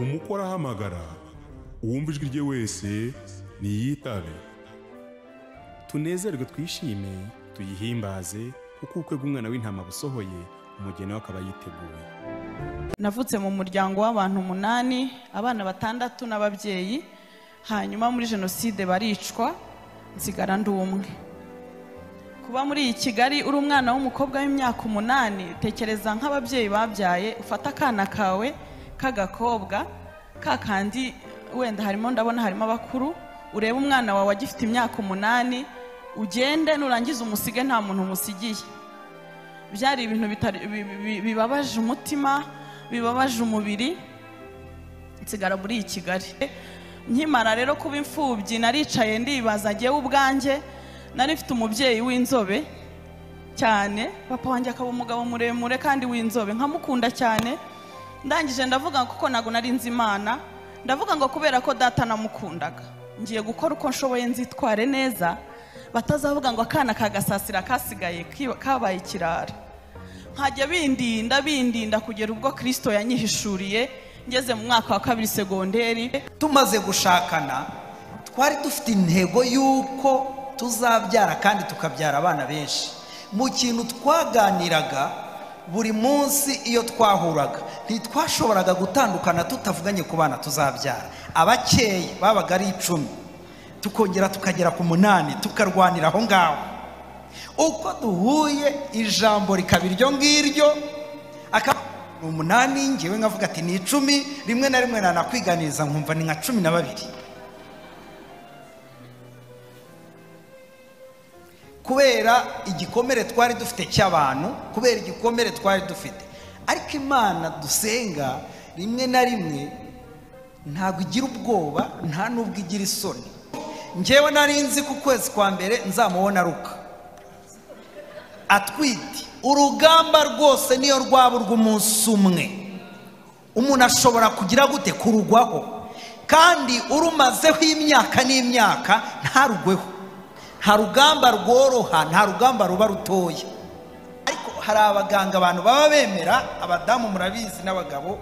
Umukwe arahamagara, uwumva ijwi rye wese niyitabe. Tunezerwe twishime, tuyihimbaze, kuko ubukwe bw'Umwana w'Intama busohoye, umugeni we akaba yiteguye. Navutse mu muryango w'abantu 8, abana 6 n'ababyeyi, hanyuma muri jenoside baricwa, nsigara ndi umwe. Kuba muri iyi Kigali uri umwana w'umukobwa w'imyaka 8, tekereza nk'ababyeyi babyaye, ufata akana kawe k'agakobwa kakandi, wenda harimo ndabona harimo abakuru, urebe umwana wawe agifite imyaka 8, ugende nurangiza umusige nta muntu umusigiye. Byari ibintu bibabaje umutima, bibabaje umubiri. Nsigara muri iyi Kigali. Nkimara rero kuba imfubyi naricaye ndibaza ngewe ubwanjye, nari mfite umubyeyi w'inzobe cyane, papa wanjye akaba umugabo muremure kandi w'inzobe, nkamukunda cyane. Ndangije ndavuga kuko nago nari nzi Imana, ndavuga ngo kubera ko data namukundaga, ngiye gukora uko nshoboye nzitware neza, batazavuga ngo akana kagasasira kasigaye kabaye ikirara. Nkajya bindinda kugera ubwo Kristo yanyihishuriye ngeze mu mwaka wa 2 segonderi. Tumaze gushakana twari dufite intego yuko tuzabyara kandi tukabyara abana benshi. Mu kintu twaganiraga buri munsi iyo twahuraga, ntitwashoboraga gutandukana tutavuganye ku bana tuzabyara. Abakeye babaga ari 10, tukongera tukagera ku 8, tukarwanira aho ngaho. Uko duhuye ijambo rikaba iryo ngiryo, akaba 8, ngewe nkavuga ati ni 10, rimwe na rimwe nanakwiganiriza nkumva ni nka 12. Kubera igikomere twari dufite cy'abantu, kubera igikomere twari dufite. Ariko Imana dusenga rimwe na rimwe ntabwo igira ubwoba, nta nubwo igira isoni. Ngewe nari nzi ku kwezi kwa mbere nzamubona aruka atwite. Urugamba rwose niyo rwaba urw'umunsi umwe, umuntu ashobora kugira gute kurugwaho, kandi urumazeho imyaka n'imyaka ntarugweho. Nta rugamba rworoha, nta rugamba ruba rutoya. Ariko hari abaganga abantu baba bemera, abadamu murabizi n'abagabo,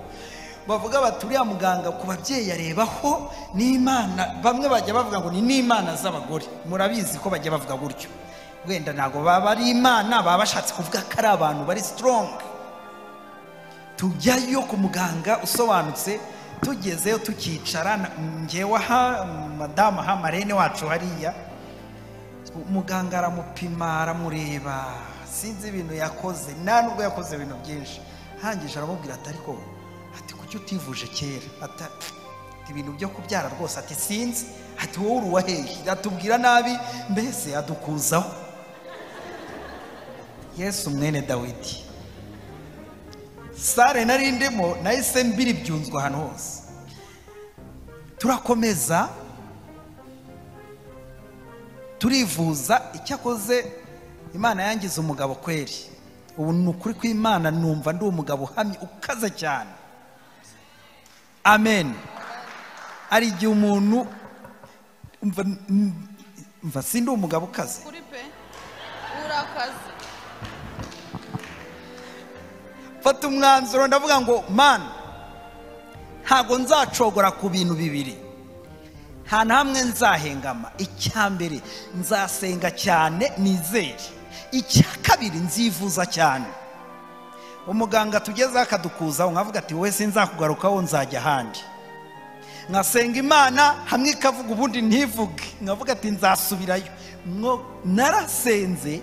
bavuga bati uriya muganga ku babyeyi arebaho n'Imana. Bamwe bajya bavuga ngo ni n'Imana z'abagore, murabizi ko bajya bavuga gutyo. Wenda ntago baba ari Imana, baba bashatse kuvuga ko ari abantu bari strong. Tujyayo ku muganga usobanutse, tugezeyo tukicara, ngewe aha madamu aha marene wacu hariya, muganga aramupima aramureba, sinzi ibintu yakoze, nta nubwo yakoze ibintu byinshi. Arangije aramubwira ati ariko ati kuki utivuje kera, ati ibintu byo kubyara rwose, ati sinzi, ati wowe uri uwahehe, atubwira nabi, mbese adukuzaho. Yesu mwene Dawidi. Sare nari ndimo nahise mbiri byunzwe ahantu hose. Turakomeza turivuza. Icyakoze Imana yangize umugabo kweri. Ubu ni ukuri kw'Imana, numva ndi umugabo uhamye ukaze cyane. Amen. Ari igihe umuntu mva sindi umugabo ukaze. Kuri pe urakaze. Fata umwanzuro ndavuga ngo man, ntago nzacogora ku bintu bibiri, nta namwe nzahengama. Icya mbere nzasenga cyane nizere, icya kabiri nzivuza cyane. Umuganga tugeze akadukuza nkavuga ati wowe sinzakugarukaho nzajya ahandi. Nkasenga Imana hamwe ikavuga ubundi ntivuge, nkavuga ati nzasubirayo. Narasenze,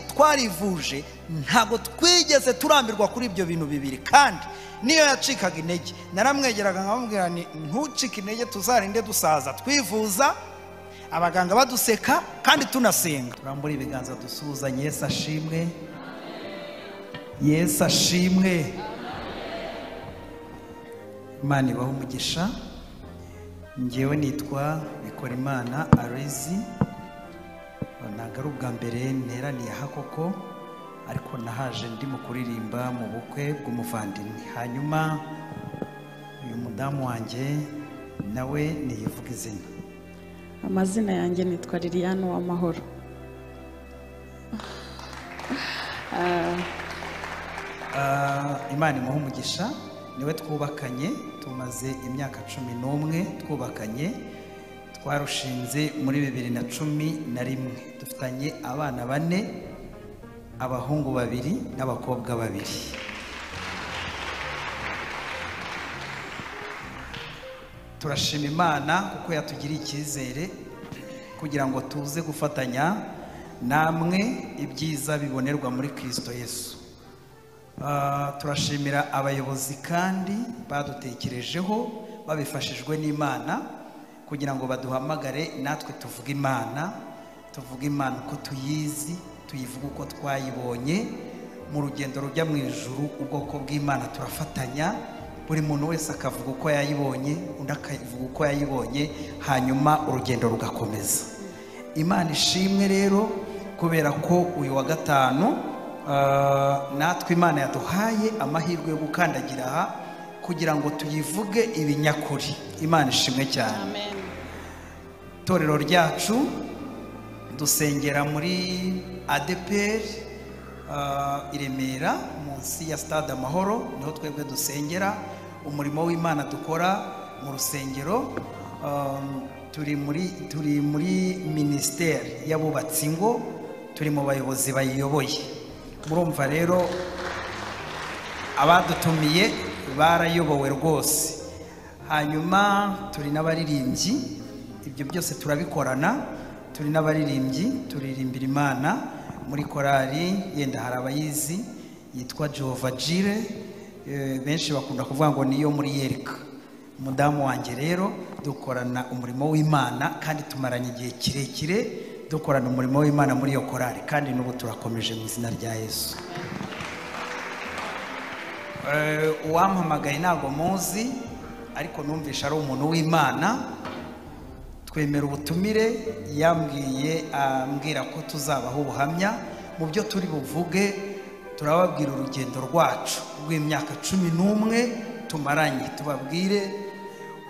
twarivuje, ntago twigeze turambirwa kuri ibyo bintu bibiri. Kandi niyo yacikaga intege naramwegeraga nkamubwira nti ntucike intege, tuzarinde dusaza twivuza, abaganga baduseka kandi tunasenga. Turambura ibiganza dusuhuzanye. Yesu ashimwe, Yesu ashimwe. Imana ibahe umugisha. Ngewe nitwa Bikorimana Aloys. Ntabwo ari ubwa mbere nteraniye aha koko, ariko nahaje ndimo kuririmba mu bukwe bw'umuvandimwe. Hanyuma uyu mudamu wanjye nawe niyivuga izina. Amazina yanjye nitwa Liliane Uwamahoro. Imana imuhe umugisha. Niwe twubakanye, tumaze imyaka 11 twubakanye, twarushinze muri 2011. Dufitanye abana 4, abahungu 2 n'abakobwa 2. Turashima Imana kuko yatugiriye icyizere kugira ngo tuze gufatanya namwe ibyiza bibonerwa muri Kristo Yesu. Turashimira abayobozi kandi badutekerejeho babifashijwe n'Imana kugira ngo baduhamagare natwe tuvuge Imana, tuvuge Imana uko tuyizi, tuyivuge uko twayibonye. Mu rugendo rujya mu ijuru ubwoko bw'Imana turafatanya, buri muntu wese akavuga uko yayibonye, undi akavuga uko yayibonye, hanyuma urugendo rugakomeza. Imana ishimwe rero kubera ko uyu wa gatanu natwe Imana yaduhaye amahirwe yo gukandagira aha kugira ngo tuyivuge ibinyakuri. Imana ishimwe cyane. Amen. Itorero ryacu dusengera muri ADEPR i Remera munsi ya Stade Amahoro, niho twebwe dusengera. Umurimo w'Imana dukora mu rusengero, turi muri ministeri y'abubatsi ngo turi mu bayobozi bayiyoboye. Murumva rero abadutumiye barayobowe rwose. Hanyuma turi n'abaririmbyi, ibyo byose turabikorana, turi n'abaririmbyi, turirimbira Imana muri korali, yenda hari abayizi yitwa Jehovah Jireh, benshi bakunda kuvuga ngo niyo muri Yerika. Umudamu wanjye rero dukorana umurimo w'Imana kandi tumaranye igihe kirekire dukorana umurimo w'Imana muri iyo korali, kandi n'ubu turakomeje mu izina rya Yesu. Uwampamagaye ntabwo muzi, ariko numvisha ari umuntu w'Imana. Twemera ubutumire yambwiye, ambwira ko tuzabaho ubuhamya mu byo turi buvuge. Turababwira urugendo rwacu rw'imyaka 11 tumaranye, tubabwire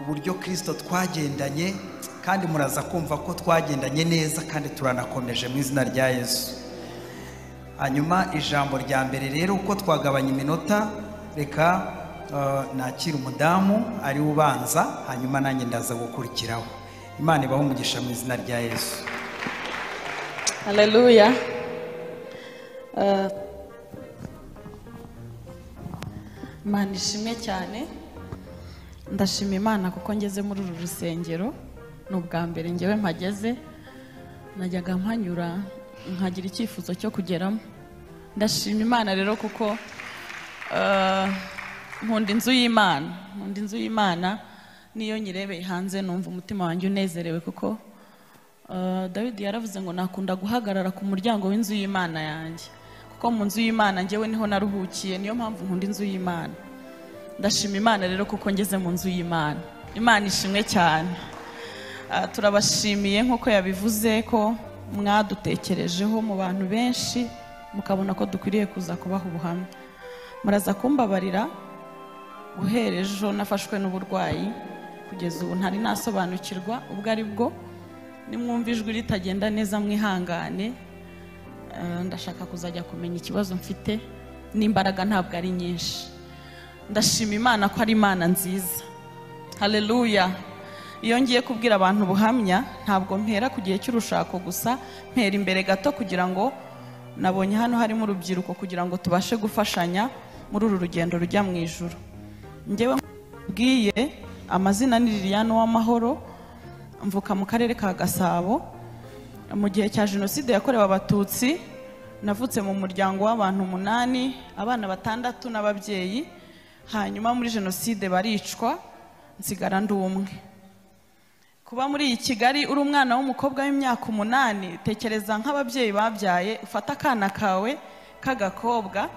uburyo Kristo twagendanye, kandi muraza kumva ko twagendanye neza kandi turanakomeje mu izina rya Yesu. Hanyuma ijambo rya mbere rero, uko twagabanya iminota, reka nakira umudamu ari ubanza, hanyuma nanjye ndaza gukurikiraho. Imana ibahe umugisha mu izina rya Yesu. Haleluya. Imana ishimwe cyane. Ndashima Imana kuko ngeze muri uru rusengero, ni ubwa mbere ngewe mpageze, najyaga mpanyura nkagira icyifuzo cyo kugeramo. Ndashima Imana rero kuko nkunda inzu y'Imana, nkunda inzu y'Imana, niyo nyirebeye hanze numva umutima wanjye unezerewe, kuko Dawidi yaravuze ngo nakunda guhagarara ku muryango w'inzu y'Imana yanjye, kuko mu nzu y'Imana ngewe niho naruhukiye, niyo mpamvu nkunda inzu y'Imana. Ndashima Imana rero kuko ngeze mu nzu y'Imana. Imana ishimwe cyane. Turabashimiye nkuko yabivuze ko mwadutekerejeho mu bantu benshi, mukabona ko dukwiriye kuza kubaha ubuhamya. Muraza kumbabarira, guhera ejo nafashwe n'uburwayi kugeza ubu ntari nasobanukirwa ubwo ari bwo. Nimwumva ijwi ritagenda neza mwihangane, ndashaka kuzajya kumenya ikibazo mfite, n'imbaraga ntabwo ari nyinshi. Ndashima Imana ko ari Imana nziza. Haleluya. Iyo ngiye kubwira abantu ubuhamya ntabwo mpera ku gihe cy'urushako gusa, mpera imbere gato kugira ngo nabonye hano harimo urubyiruko kugira ngo tubashe gufashanya muri uru rugendo rujya mu ijuru. Njyewe mbwiye amazina ni Liliane Uwamahoro, mvuka mu karere ka Gasabo. Mu gihe cya Jenoside yakorewe Abatutsi navutse mu muryango w'abantu 8, abana 6 n'ababyeyi. Hanyuma muri Jenoside baricwa, nsigara ndi umwe. Kuba muri iyi Kigali uri umwana w'umukobwa w'imyaka 8, tekereza nk'ababyeyi babyaye, ufata akana kawe k'agakobwa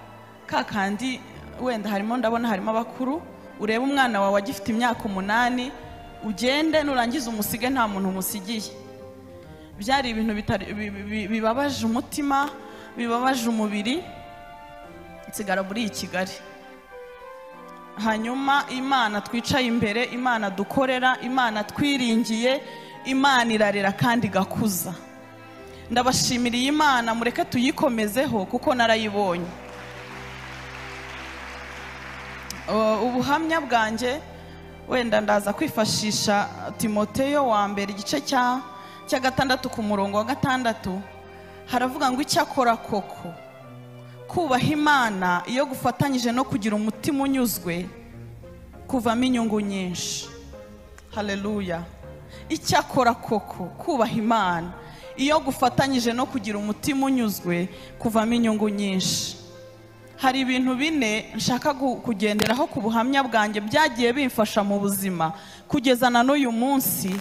kakandi, wenda harimo ndabona harimo abakuru, urebe umwana wawe agifite imyaka 8, ugende nurangiza umusige nta muntu umusigiye. Byari ibintu bibabaje umutima, bibabaje umubiri. Nsigara muri iyi Kigali. Hanyuma Imana twicaye imbere, Imana dukorera, Imana twiringiye, Imana irarera kandi igakuza. Ndabashimiriye Imana, mureke tuyikomezeho kuko narayibonye. Ubuhamya bwanjye wenda ndaza kwifashisha Timoteyo wa mbere igice cya 6 ku murongo wa 6, haravuga ngo icyakora koko kubaha Imana iyo gufatanyije no kugira umutima unyuzwe kuvamo inyungu nyinshi. Haleluya. Icyakora koko kubaha Imana iyo gufatanyije no kugira umutima unyuzwe kuvamo inyungu nyinshi. Hari ibintu bine nshaka kugenderaho ku buhamya bwanjye byagiye bimfasha mu buzima kugeza na n'uyu munsi.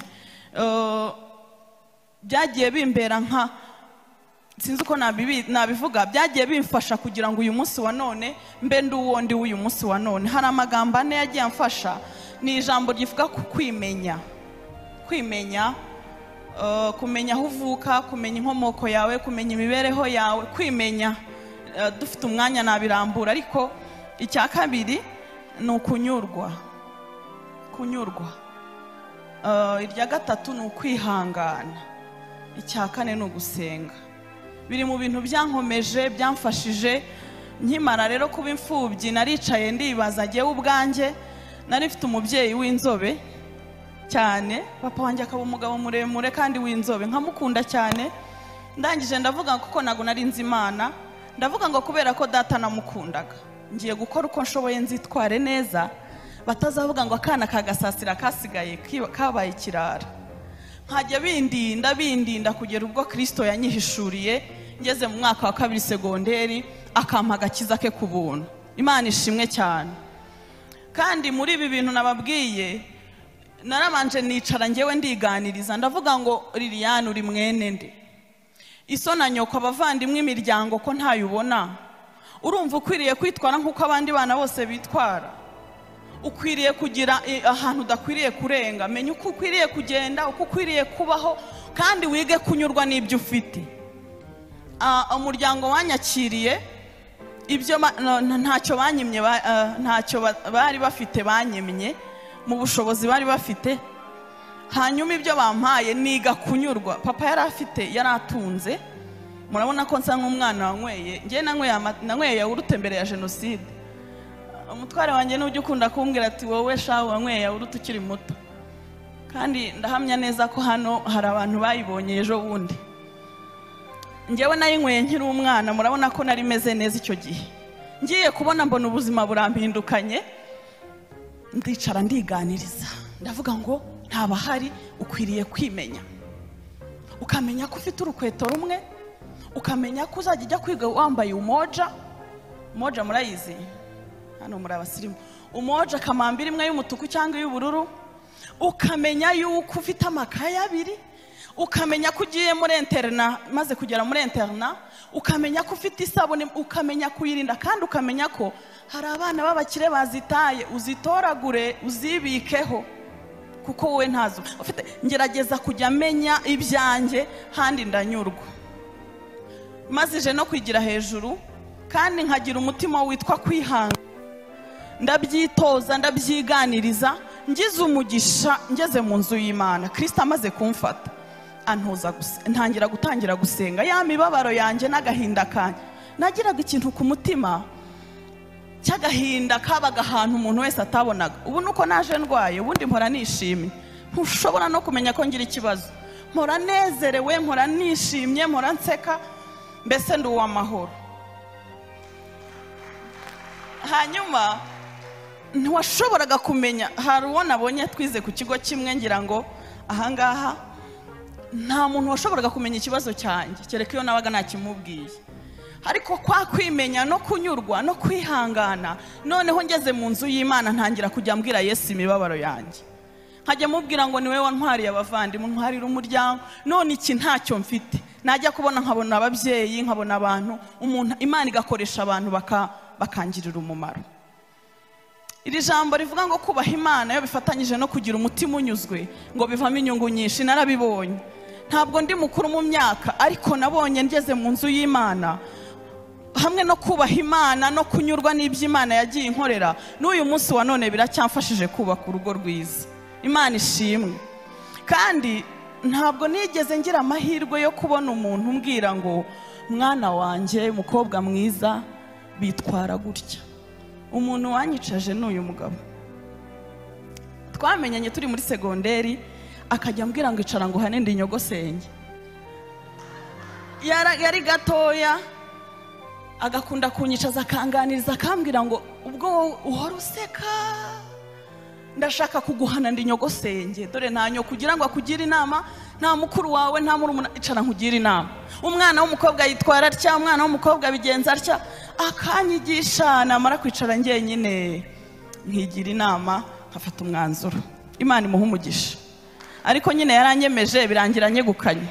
Byagiye bimbera nka sinzi uko nabivuga, byagiye bimfasha kugira ngo uyu munsi wa none mbe ndi uwo ndi uyu munsi wa none. Hari amagambo ane yagiye amfasha. Ni ijambo rivuga ku kwimenya, kwimenya, kumenya aho uvuka, kumenya inkomoko yawe, kumenya imibereho yawe, kwimenya. Dufite umwanya nabirambura, ariko icya kabiri ni ukunyurwa, kunyurwa. Irya gatatu ni ukwihangana, icya kane ni ugusenga. Biri mu bintu byankomeje, byamfashije. Nkimara rero kuba imfubyi naricaye ndibaza njyewe ubwanjye. Nari mfite umubyeyi w'inzobe cyane, papa wanjye akaba umugabo muremure kandi w'inzobe, nkamukunda cyane. Ndangije ndavuga kuko ntago nari nzi Imana, ndavuga ngo kubera ko data namukundaga ngiye gukora uko nshoboye nzitware neza, batazavuga ngo akana kagasasira kasigaye kabaye ikirara. Nkajya bindinda kugera ubwo Kristo yanyihishuriye ngeze mu mwaka wa 2 segonderi, akampa agakiza ke ku buntu. Imana ishimwe cyane. Kandi muri ibi bintu nababwiye, narabanje nicara ngewe ndiganiriza, ndavuga ngo Liliane uri mwene nde? Iso na nyoko, abavandimwe, imiryango ko ntayubona? Urumva ukwiriye kwitwara nk'uko abandi bana bose bitwara? Ukwiriye kugira ahantu udakwiriye kurenga, menya uko ukwiriye kugenda, uko ukwiriye kubaho, kandi wige kunyurwa n'ibyo ufite. Umuryango wanyakiriye, ibyo ntacyo banyimye, ntacyo bari bafite banyimye mu bushobozi bari bafite. Hanyuma ibyo bampaye niga kunyurwa. Papa yari afite, yari atunze. Murabona ko nsa nk'umwana wanyweye, njye nanyweye yawurute mbere ya jenoside. Umutware wanjye n'ujya ukunda kumbwira ati wowe sha wanyweye yawurute ukiri muto, kandi ndahamya neza ko hano hari abantu bayibonye ejo bundi. Njyewe nayinyweye nkiri umwana, murabona ko nari meze neza icyo gihe. Ngiye kubona mbona ubuzima burampindukanye, ndicara ndiganiriza, ndavuga ngo ntabahari, ukwiriye kwimenya, ukamenya ko ufite urukweto rumwe, ukamenya ko uzajya ujya kwiga wambaye umoja. Umoja murayizi hano muri abasirimu, umoja kamambiri imwe y'umutuku cyangwa y'ubururu. Ukamenya yuko ufite amakaye abiri, ukamenya ko ugiye muri interna, maze kugera muri interna ukamenya ko ufite isabune, ukamenya kuyirinda, kandi ukamenya ko hari abana b'abakire bazitaye, uzitoragure uzibikeho kuko wowe ntazo ufite. Ngerageza kujya menya ibyanjye handi ndanyurwa, maze no kwigira hejuru, kandi nkagira umutima witwa kwihanga. Ndabyitoza, ndabyiganiriza, ngize umugisha ngeze mu nzu y'Imana, Kristo amaze kumfata antoza ntangira gutangira gusenga. Ya mibabaro yanjye n'agahinda kanjye, nagiraga ikintu ku mutima cy'agahinda kabaga ahantu umuntu wese atabonaga. Ubu nuko naje ndwaye, ubundi mpora nishimye, ntushobora no kumenya ko ngira ikibazo. Mpora nezerewe, mpora nishimye, mpora nseka, mbese ndi uw'amahoro. Hanyuma ntiwashoboraga kumenya, hari uwo nabonye twize ku kigo kimwe, ngira ngo ahangaha nta muntu washoboraga kumenya ikibazo cyanjye kereka iyo nabaga nakimubwiye. Ariko kwa kwimenya no kunyurwa no kwihangana, noneho ngeze mu nzu y'Imana ntangira kujya mbwira Yesu imibabaro yanjye, nkajya mubwira ngo niwe wantwariye abavandimwe, ntwarira umuryango, none iki ntacyo mfite. Najya kubona nkabona ababyeyi, nkabona abantu, umuntu Imana igakoresha abantu bakangirira umumaro. Iri jambo rivuga ngo kubaha Imana iyo bifatanyije no kugira umutima unyuzwe ngo bivamo inyungu nyinshi. Narabibonye, ntabwo ndi mukuru mu myaka, ariko nabonye ngeze mu nzu y'Imana hamwe no kubaha Imana no kunyurwa n'ibyo Imana yagiye inkorera, n'uyu munsi wa none biracyamfashije kubaka urugo rwiza. Imana ishimwe. Kandi ntabwo nigeze ngira amahirwe yo kubona umuntu umbwira ngo mwana wanjye, mukobwa mwiza, bitwara gutya. Umuntu wanyicaje ni uyu mugabo twamenyanye turi muri segonderi, akajya ambwira ngo icara ngo hane ndi nyogosenge. Yari gatoya, agakunda kunyicaza akanganiriza, akambwira ngo ubwo uhora useka ndashaka kuguhana ndi nyogosenge, dore nta nyoko kugira ngo akugire inama, nta mukuru wawe, nta murumuna, icara nkugire inama. Umwana w'umukobwa yitwara atya, umwana w'umukobwa bigenza atya, akanyigisha. Namara kwicara njyenyine nkigira inama, nkafata umwanzuro. Imana imuha umugisha. Ariko nyine yaranyemeje birangira nyegukanye.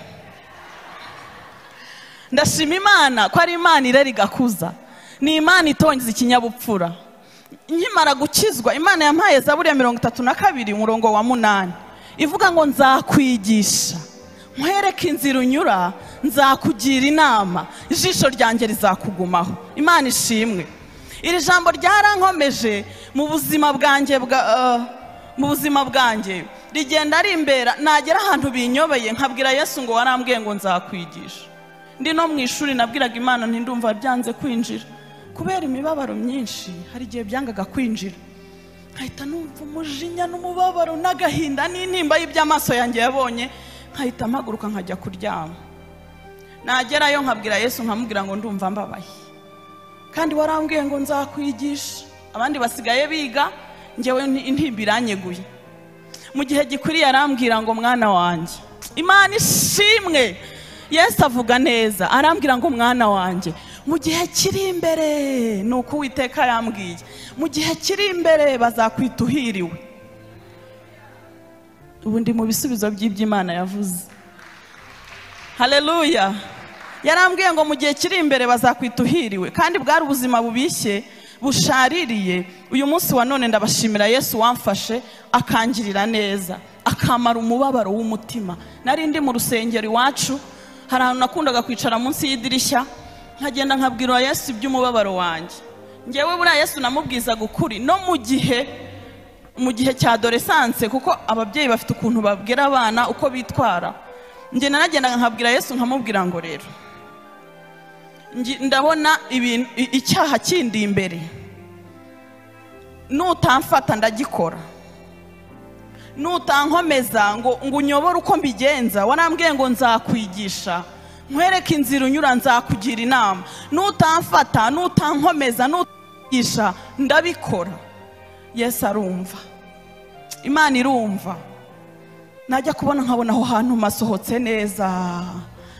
Ndashima Imana ko ari Imana irera igakuza, ni Imana itongeza ikinyabupfura. Nkimara gukizwa, Imana yampaye Zaburi ya 32 umurongo wa 8 ivuga ngo nzakwigisha, nkwereke inzira unyura, nzakugira inama, ijisho ryanjye rizakugumaho. Imana ishimwe. Iri jambo ryarankomeje mu buzima bwanjye mu buzima bwanjye rigenda rimbera. Nagera ahantu binyobeye nkabwira Yesu ngo warambwiye ngo nzakwigisha. Ndi no mu ishuri nabwiraga Imana nti ndumva byanze kwinjira kubera imibabaro myinshi, hari igihe byangaga kwinjira, nkahita numva umujinya n'umubabaro n'agahinda n'intimba y'iby'amaso yanjye yabonye, nkahita mpaguruka nkajya kuryama. Nagerayo nkabwira Yesu, nkamubwira ngo ndumva mbabaye kandi warambwiye ngo nzakwigisha. Abandi basigaye biga, njyewe intimba iranyeguye. Mu gihe gikwiriye arambwira ngo mwana wanjye. Imana ishimwe. Yesu avuga neza, arambwira ngo mwana wanjye, mu gihe kiri imbere, nuko Uwiteka yambwiye, mu gihe kiri imbere bazakwita uhiriwe. Ubu ndi mu bisubizo by'iby'Imana yavuze. Haleluya. Yarambwiye ngo mu gihe kiri imbere bazakwita uhiriwe, kandi bwari ubuzima bubishye bushaririye. Uyu munsi wa none ndabashimira Yesu wamfashe akangirira neza, akamara umubabaro w'umutima. Nari ndi mu rusengero iwacu, hari ahantu nakundaga kwicara munsi y'idirishya, nkagenda nkabwira Yesu iby'umubabaro wanjye. Njyewe buriya Yesu namubwizaga ukuri no mu gihe cya adolescence, kuko ababyeyi bafite ukuntu babwira abana uko bitwara. Njye naragendaga nkabwira Yesu, nkamubwira ngo rero ndabona icyaha kindi imbere, nutamfata ndagikora, nutankomeza ngo unyobore uko mbigenza, warambwiye ngo nzakwigisha, nkwereke inzira unyura, nzakugira inama, nutamfata, nutankomeza, nutanyigisha, ndabikora. Yesu arumva, Imana irumva. Najya kubona nkabona aho hantu masohotse neza,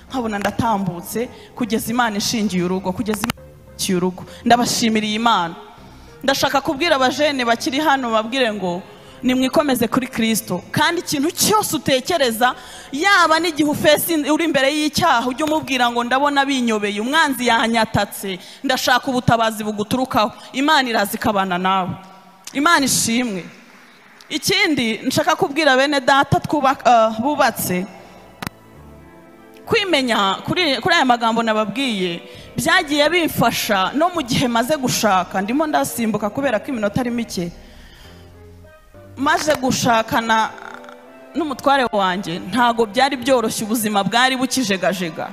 nkabona ndatambutse kugeza Imana ishingiye urugo, kugeza Imana ishingiye urugo. Ndabashimiriye Imana. Ndashaka kubwira abajene bakiri hano, babwire ngo nimwikomeze kuri Kristo, kandi ikintu cyose utekereza, yaba n'igihe ufesi uri imbere y'icyaha, ujye umubwira ngo ndabona binyobeye, umwanzi yanyatatse, ndashaka ubutabazi buguturukaho. Imana iraza ikabana nawe. Imana ishimwe. Ikindi nshaka kubwira bene data bubatse, kwimenya kuri aya magambo nababwiye byagiye bimfasha no mu gihe maze gushaka. Ndimo ndasimbuka kubera ko iminota ari mike. Maze gushakana n'umutware wanjye ntago byari byoroshye, ubuzima bwari bukijegajega,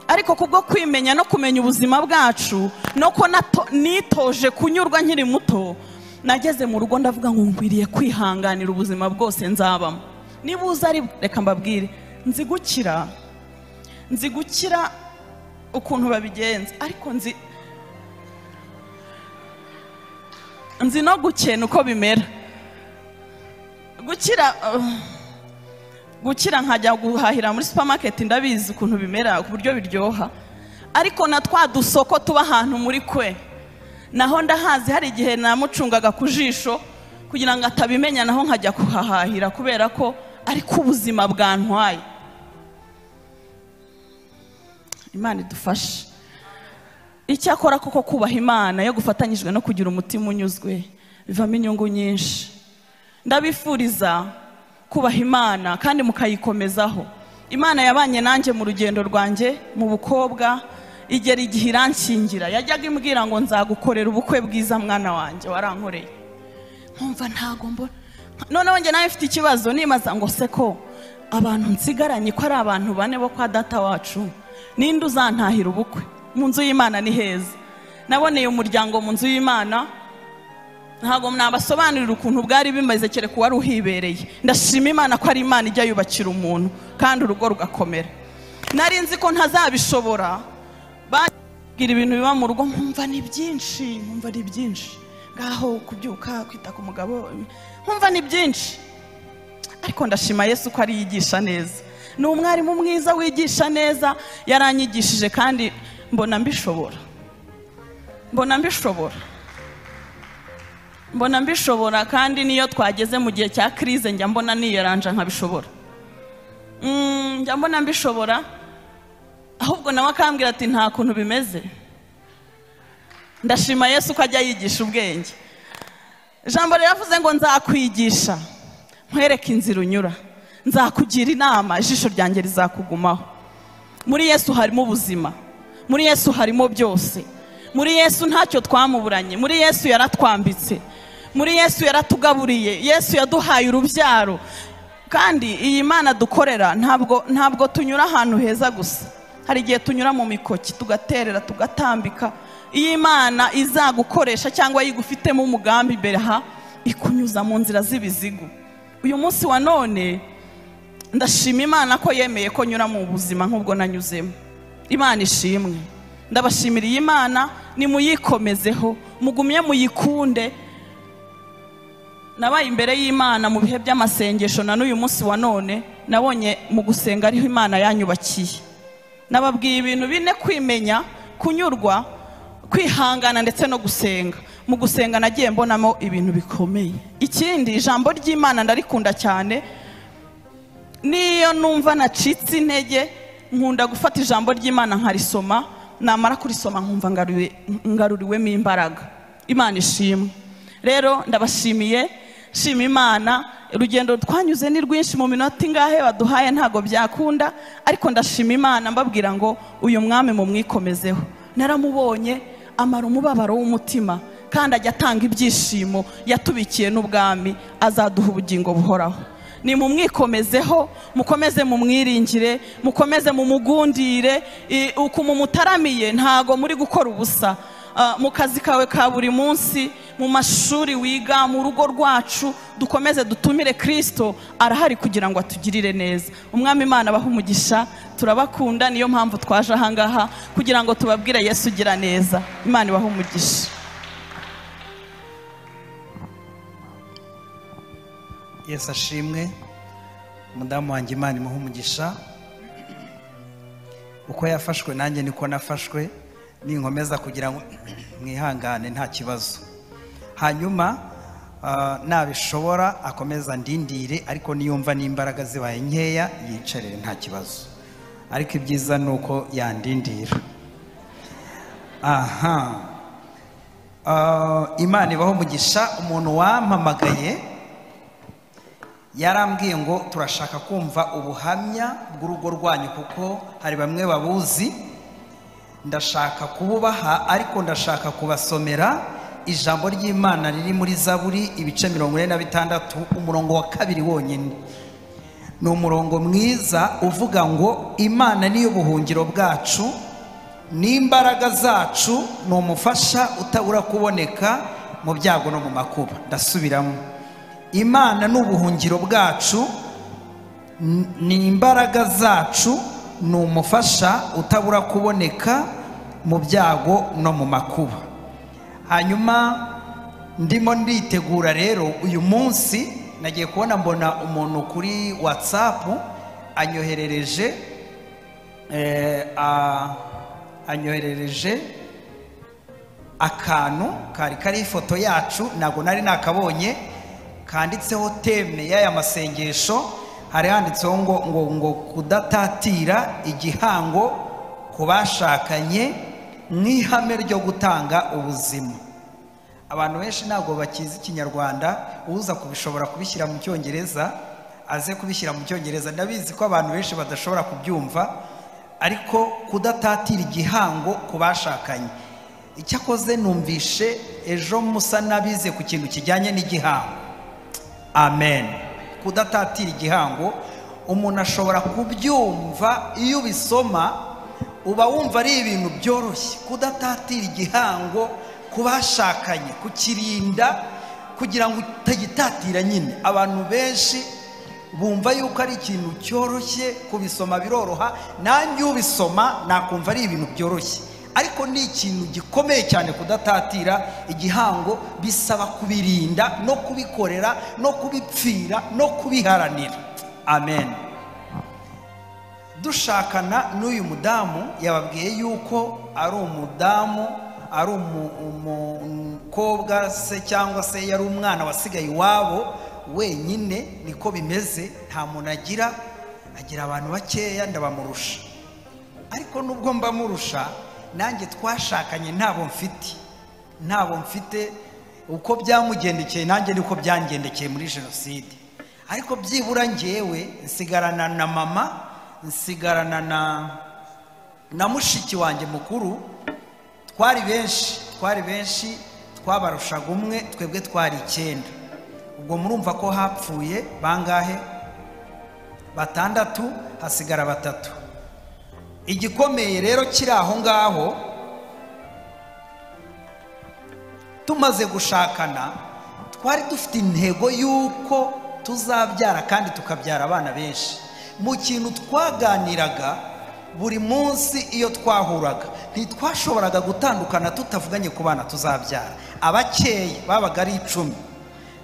ariko kubwo kwimenya no kumenya ubuzima bwacu, no ko nitoje kunyurwa nkiri muto, nageze mu rugo ndavuga ngo nkwiriye kwihanganira ubuzima bwose nzabamo. Niba uza ari, reka mbabwire, nzi gukira ukuntu babigenza, ariko nzi no gukena uko bimera. Gukira nkajya guhahira muri supermarket, ndabizi ukuntu bimera, ku buryo biryoha, ariko na twa dusoko tuba ahantu muri kwe naho ndahazi. Hari igihe namucungaga ku jisho kugira ngo atabimenya, naho nkajya kuhahahira kubera ko ariko ubuzima bwantwaye. Imana idufashe. Icyakora koko kubaha Imana yo gufatanyijwe no kugira umutima unyuzwe bivamo inyungu nyinshi. Ndabifuriza kubaha Imana kandi mukayikomezaho. Imana yabanye nanjye mu rugendo rwanjye mu bukobwa, igera igihe iranshingira. Yajyaga imbwira ngo nzagukorera ubukwe bwiza mwana wanjye, warankoreye. Nkumva ntago mbona. Noneho njye nawe mfite ikibazo, nimaza ngo se ko abantu nsigaranye ko ari abantu bane bo kwa data wacu, ninde uzantahira ubukwe? Mu nzu y'Imana ni heza. Naboneye umuryango mu nzu y'Imana, Ntabwo nabasobanurira ukuntu bwari bimeze kereka uwari uhibereye. Ndashima Imana ko ari Imana ijya yubakira umuntu kandi urugo rugakomera. Nari nzi ko ntazabishobora, bagira ibintu biba mu rugo nkumva ni byinshi, nkumva ari byinshi, ngaho kubyuka kwita ku mugabo nkumva ni byinshi. Ariko ndashima Yesu ko ari yigisha neza, ni umwarimu mwiza wigisha neza, yaranyigishije kandi mbona mbishobora, mbona mbishobora, mbona mbishobora. Kandi niyo twageze mu gihe cya crise njya mbona niyaranja nkabishobora, njya mbona mbishobora. Ahubwo nawe akambwira ati nta kuntu bimeze. Ndashima Yesu ko ajya yigisha ubwenge. Ijambo riravuze ngo nzakwigisha nkwereke inzira unyura, nzakugira inama, ijisho ryanjye rizakugumaho. Muri Yesu harimo ubuzima, muri Yesu harimo byose, muri Yesu ntacyo twamuburanye, muri Yesu yaratwambitse, muri Yesu yaratugaburiye, Yesu yaduhaye urubyaro. Kandi iyi Mana dukorera ntabwo tunyura ahantu heza gusa, hari igihe tunyura mu mikoki tugaterera tugatambika. Iyi Mana izagukoresha cyangwa yigufitemo umugambi imbere aha, ikunyuza mu nzira z'ibizigu. Uyu munsi wa none ndashima Imana ko yemeye ko nyura mu buzima nk'ubwo nanyuzemo. Imana ishimwe. Ndabashimira iyi Imana, nimuyikomezeho, mugumye muyikunde. Nabaye imbere y'Imana mu bihe by'amasengesho na n'uyu munsi wa none nabonye mu gusenga ariho Imana yanyubakiye. Nababwiye ibintu bine: kwimenya, kunyurwa, kwihangana ndetse no gusenga. Mu gusenga nagiye mbonamo ibintu bikomeye. Ikindi, ijambo ry'Imana ndarikunda cyane. Niyo numva nacitse intege nkunda gufata ijambo ry'Imana nkarisoma, namara kurisoma nkumva ngaruriwemo imbaraga. Imana ishimwe. Rero ndabashimiye, shima Imana. Urugendo twanyuze ni rwinshi, mu minota ingahe baduhaye ntago byakunda, ariko ndashima Imana mbabwira ngo uyu mwami mumwikomezeho. Naramubonye amara umubabaro w'umutima, kandi ajya atanga ibyishimo yatubikiye n'ubwami, azaduha ubugingo buhoraho. Ni mumwikomezeho, mukomeze mumwiringire, mukomeze mumugundire. Uko mumutaramiye ntago muri gukora ubusa. Mu kazi kawe ka buri munsi, mu mashuri wiga, mu rugo rwacu, dukomeze dutumire Kristo, arahari kugira ngo atugirire neza. Umwami Imana abahe umugisha, turabakunda, niyo mpamvu twaje aha ngaha kugira ngo tubabwire Yesu ugira neza. Imana ibahe umugisha. Yesu ashimwe. Umudamu wanjye Imana imuhe umugisha. Uko yafashwe nanjye niko nafashwe, ninkomeza kugira ngo mwihangane nta kibazo. Hanyuma nabishobora akomeza ndindire, ariko niyumva n'imbaraga zibaye nkeya yicarire nta kibazo, ariko ibyiza nuko yandindira. Aha, Imana ibaho umugisha. Umuntu wampamagaye yarambwiye ngo turashaka kumva ubuhamya bw'urugo rwanyu, kuko hari bamwe babuzi. Ndashaka kububaha, ariko ndashaka kubasomera ijambo ry'Imana riri muri Zaburi ibice 46 umurongo wa 2 wonyine. Ni umurongo mwiza uvuga ngo Imana niyo buhungiro bwacu, n'imbaraga zacu, ni umufasha utabura kuboneka mu byago no mu makuba. Ndasubiramo: Imana ni ubuhungiro bwacu, ni imbaraga zacu, ni umufasha utabura kuboneka mu byago no mu makuba. Hanyuma ndimo nditegura rero uyu munsi, nagiye kubona mbona umuntu kuri WhatsApp anyoherereje anyoherereje akantu kari kari ifoto yacu, ntabwo nari nakabonye, kanditseho teme y'aya masengesho. Hari handitseho ngo ngo ngo kudatatira igihango ku bashakanye nk'ihame ryo gutanga ubuzima. Abantu benshi ntabwo bakizi Ikinyarwanda, uza kubishobora kubishyira mu Cyongereza aze kubishyira mu Cyongereza. Ndabizi ko abantu benshi badashobora kubyumva, ariko kudatatira igihango ku bashakanye. Icyakoze numvishe ejo musa nabize ku kintu kijyanye n'igihango. Amen. Kudatatira igihango, umuntu ashobora kubyumva iyo ubisoma uba wumva ari ibintu byoroshye. Kudatatira igihango ku bashakanye, kukirinda kugira ngo utagitatira nyine. Abantu benshi bumva yuko ari ikintu cyoroshye, kubisoma biroroha, nanjye ubisoma nakumva ari ibintu byoroshye, ariko ni ikintu gikomeye cyane kudatatira igihango. Bisaba kubirinda no kubikorera no kubipfira no kubiharanira. Amen. Dushakana n'uyu mudamu, yababwiye yuko ari umudamu, ari umukobwa se cyangwa se yari umwana wasigaye iwabo wenyine, niko bimeze, nta muntu agira, agira abantu bakeya, ndabamurusha. Ariko nubwo mbamurusha, nanjye twashakanye ntabo mfite, uko byamugendekeye nanjye niko byangendekeye muri jenoside. Ariko byibura njyewe nsigarana na mama, nsigarana na mushiki wanjye mukuru. Twari benshi, twabarushaga umwe, twebwe twari 9. Ubwo murumva ko hapfuye bangahe? 6, hasigara 3. Igikomeye rero kiri aho ngaho, tumaze gushakana twari dufite intego yuko tuzabyara kandi tukabyara abana benshi. Mu kintu twaganiraga buri munsi iyo twahuraga, ntitwashoboraga gutandukana tutavuganye ku bana tuzabyara. Abakeye babaga ari 10,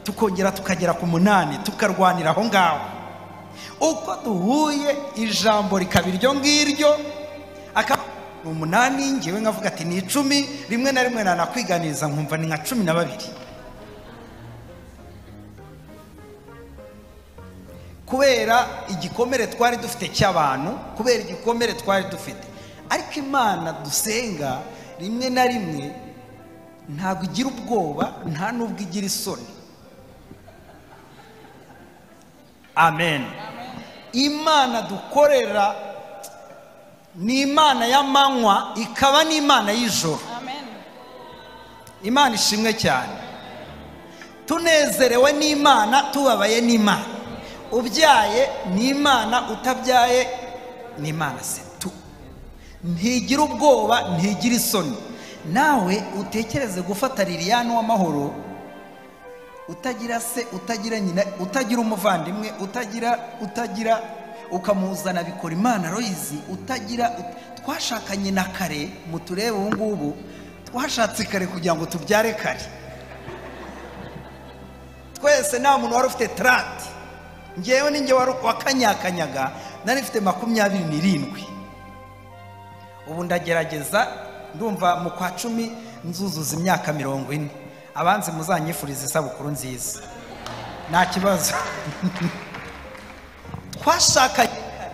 tukongera tukagera ku 8, tukarwanira aho ngaho. Uko duhuye ijambo rikaba iryo ngiryo, akaba 8, ngewe nkavuga ati ni 10, rimwe na rimwe nanakwiganiriza nkumva ni nka 12. Kubera igikomere twari dufite cy'abantu, kubera igikomere twari dufite. Ariko Imana dusenga rimwe na rimwe ntabwo igira ubwoba, nta nubwo igira isoni. Amen. Imana dukorera ni Imana y'amanywa, ikaba n'Imana y'ijoro. Amen. Imana ishimwe cyane. Tunezerewe n'Imana, tubabaye n'Imana. Ubyaye ni Imana, utabyaye ni Imana se tu. Ntigira ubwoba, ntigira isoni. Nawe utekereze gufata Liliane w'amahoro, utagira se, utagira nyina, utagira umuvandimwe, utagira ukamuzana bikora Imana Royizi, utagira. Twashakanye na kare, muturebe ubu ngubu twashatse kare kugira ngo tubyare kare. Twese nta muntu wari ufite 30. Ngewe ninjye wakanyakanyaga, nari mfite 27. Ubu ndagerageza, ndumva mu kwa 10 nzuzuza imyaka 40. Abanze muzanyifuriza isabukuru nziza, nta kibazo. Twashakanye kare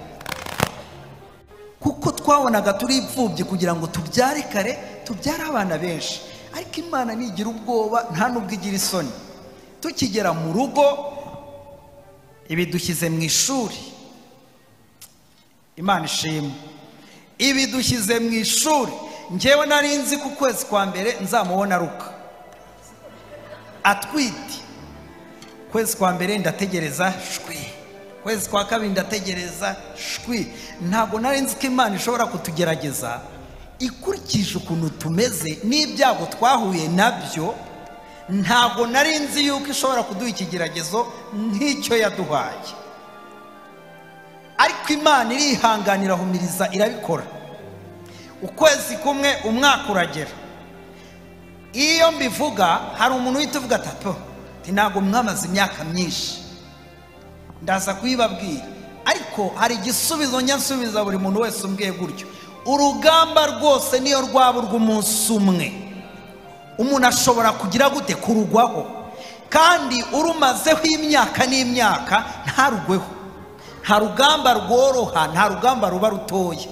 kuko twabonaga turi imfubyi kugira ngo tubyare kare, tubyare abana benshi. Ariko Imana ntigira ubwoba, nta nubwo igira isoni. Tukigera mu rugo ibidushyize mu ishuri. Imana ishimwe, ibidushyize mu ishuri. Njyewe nari nzi ku kwezi kwa mbere nzamubona ruka atwite. Kwezi kwa mbere ndategereza shwi, kwezi kwa kabiri ndategereza shwi. Ntabwo nari nzi ko Imana ishobora kutugerageza ikurikije ukuntu tumeze n'ibyago twahuye nabyo. Ntabwo nari nzi yuko ishobora kuduha ikigeragezo nk'icyo yaduhaye. Ariko Imana irihanganira, humiriza, irabikora. Ukwezi kumwe, umwaka uragera. Iyo mbivuga hari umuntu uhita uvuga ati po, ntabwo mwamaze imyaka myinshi. Ndaza kuyibabwira, ariko hari igisubizo nyansubiza buri muntu wese umbwiye gutyo. Urugamba rwose niyo rwaba urw'umunsi umwe, umuntu ashobora kugira gute? Kurugwaho. Kandi urumazeho imyaka n'imyaka ntarugweho. Nta rugamba rworoha, nta rugamba ruba rutoya.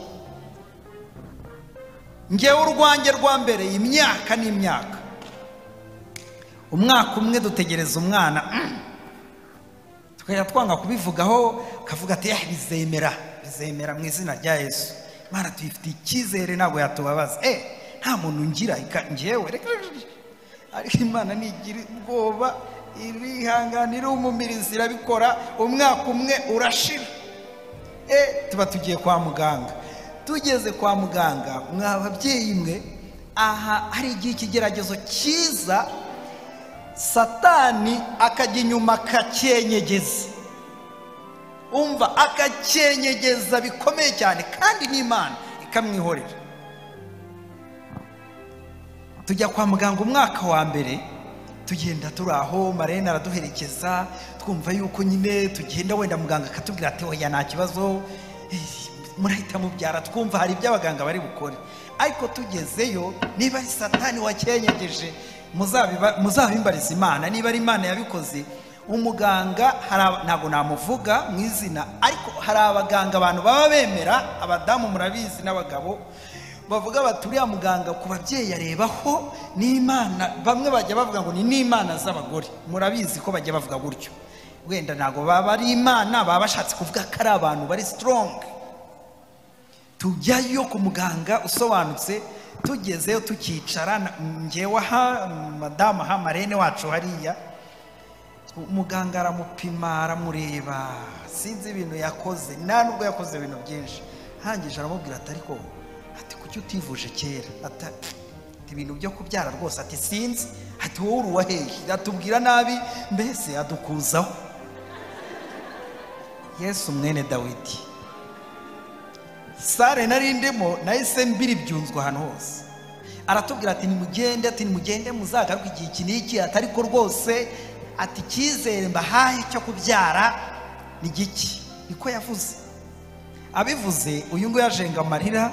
Ngewe urwanjye rwa mbere imyaka n'imyaka, umwaka umwe dutegereza umwana, tukajya twanga kubivugaho, kavuga ati bizemera, bizemera mu izina rya Yesu. Imana tuyifitiye icyizere, ntabwo yatubabaza. Nta muntu ngira ngewe, reka. Ariko Imana ntigira ubwoba, irihangana, irumumiriza, irabikora. Umwaka umwe urashira, tuba tugiye kwa muganga. Tugeze kwa muganga, mwa babyeyi mwe, aha hari igihe ikigeragezo cyiza Satani akajya inyuma akacyenyegeza, umva, akacyenyegeza bikomeye cyane, kandi n'Imana ikamwihorera. Tujya kwa muganga umwaka wa mbere, tugenda turi aho, Marene araduherekeza, twumva yuko nyine tugenda, wenda muganga akatubwira ati oya nta kibazo, murahita mubyara, twumva hari ibyo abaganga bari bukore. Ariko tugezeyo, niba ari Satani wakenyegeje, muzabimbariza Imana, niba ari Imana yabikoze. Umuganga ntabwo namuvuga mu izina, ariko hari abaganga abantu baba bemera, abadamu murabizi n'abagabo, bavuga bati uriya muganga ku babyeyi arebaho n'Imana. Bamwe bajya bavuga ngo ni n'Imana z'abagore, murabizi ko bajya bavuga gutyo, wenda ntabwo baba ari Imana, baba bashatse kuvuga ko ari abantu bari strong. Tujyayo ku muganga usobanutse, tugezeyo tukicara, njyewe aha madamu aha Marene wacu hariya, umuganga aramupima aramureba, sinzi ibintu yakoze, nta nubwo yakoze ibintu byinshi. Hangije aramubwira ati ariko ati kuki utivuje kera, ati ibintu byo kubyara rwose, ati sinzi, ati wowe uri uwahehe, atubwira nabi, mbese adukuzaho. Yesu mwene Dawidi, sare nari ndimo nahise mbiri byunzwe ahantu hose. Aratubwira ati nimugende, ati nimugende muzagaruke igihe iki n'iki, ati ariko rwose ati icyizere mbahaye cyo kubyara ni giki. Niko yavuze. Abivuze uyu nguyu yajenga amarira,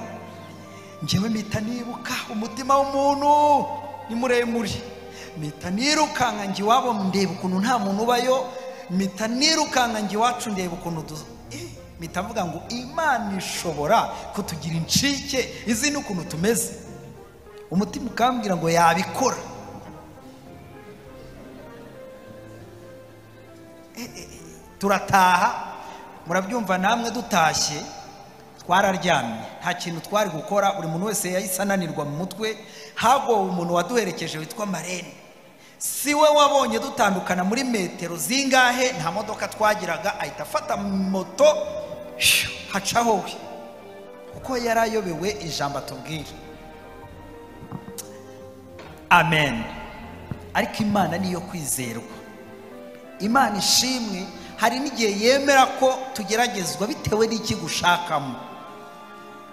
njyewe mpita nibuka umutima w'umuntu ni muremure, mpita nirukanka njye iwabo ndeba ukuntu nta muntu ubayo, mpita nirukanka njye iwacu ndeba ukuntu mpita mvuga ngo Imana ishobora kutugira incike, izi ni ukuntu tumeze. Umutima ukambwira ngo yabikora. Turataha, murabyumva namwe, dutashye twararyamye, nta kintu twari gukora, buri muntu wese yahise ananirwa mu mutwe. Hagowe umuntu waduherekeje witwa Marene, si we wabonye dutandukana muri metero zingahe, nta modoka twagiraga, ahita afata moto hacaho we, kuko yarayobewe ijambo atubwira. Amen. Ariko Imana niyo kwizerwa, Imana ishimwe. Hari n'igihe yemera ko tugeragezwa bitewe n'ikigushakamo,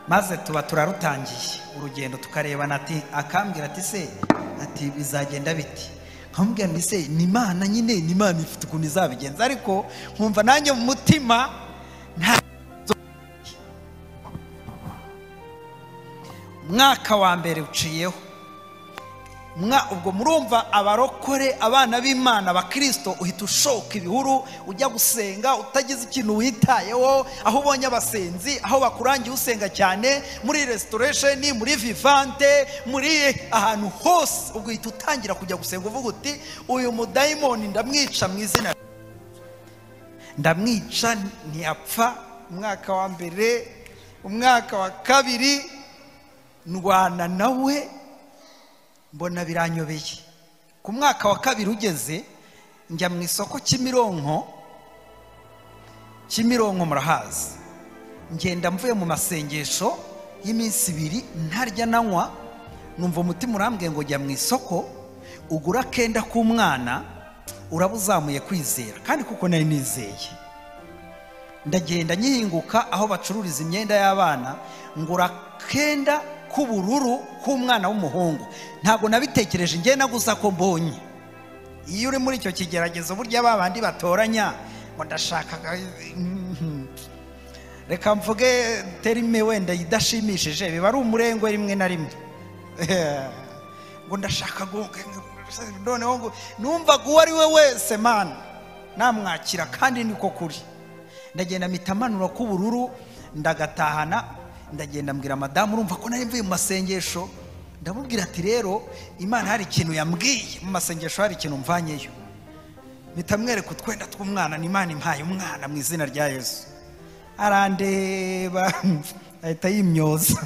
maze tuba turarutangiye urugendo, tukarebana, ati akambwira ati se, ati bizagenda biti, nkamubwira nti se ni Imana nyine, ni Imana ifite ukuntu izabigenza, ariko nkumva nanjye mu mutima nta. Mwaka wa mbere uciyeho, ubwo murumva abarokore, abana b'Imana, abakristo, uhita ushoka ibihuru ujya gusenga utagize ikintu witayeho, aho ubonye abasenzi, aho bakurangiye usenga cyane, muri restoration, muri vivante, muri ahantu hose, ubwo uhita utangira kujya gusenga uvuga uti uyu mudayimoni ndamwica mu izina, ndamwica. Ntiyapfa. Umwaka wa mbere, umwaka wa kabiri, ndwana nawe mbona biranyobeye. Ku mwaka wa kabiri ugeze, njya mu isoko Kimironko, Kimironko murahazi, ngenda mvuye mu masengesho y'iminsi ibiri ntarya nanywa, numva umutima urambwiye ngo jya mu isoko ugura akenda k'umwana, uraba uzamuye kwizera, kandi kuko nari nizeye. Ndagenda nyihinguka aho bacururiza imyenda y'abana, ngura akenda k'ubururu k'umwana w'umuhungu. Ntabwo nabitekereje njye naguza ko mbonye. Iyo uri muri icyo kigeragezo, burya babandi batoranya ngo ndashaka, reka mvuge terime wenda idashimishije, biba ari umurengwe rimwe na rimwe, ngo ndashaka noneho ngo numvaga uwo ari we wese mana namwakira, kandi niko kuri. Ndagenda mpita manura k'ubururu ndagatahana, ndagenda mbwira madamu, urumva ko nari mvuye mu masengesho, ndamubwira ati rero Imana hari ikintu yambwiye mu masengesho, hari ikintu mvanyeyo. Mpita mwereka utwenda tw'umwana, ni Imana impaye umwana mu izina rya Yesu. Arandeba ahita yimyoza.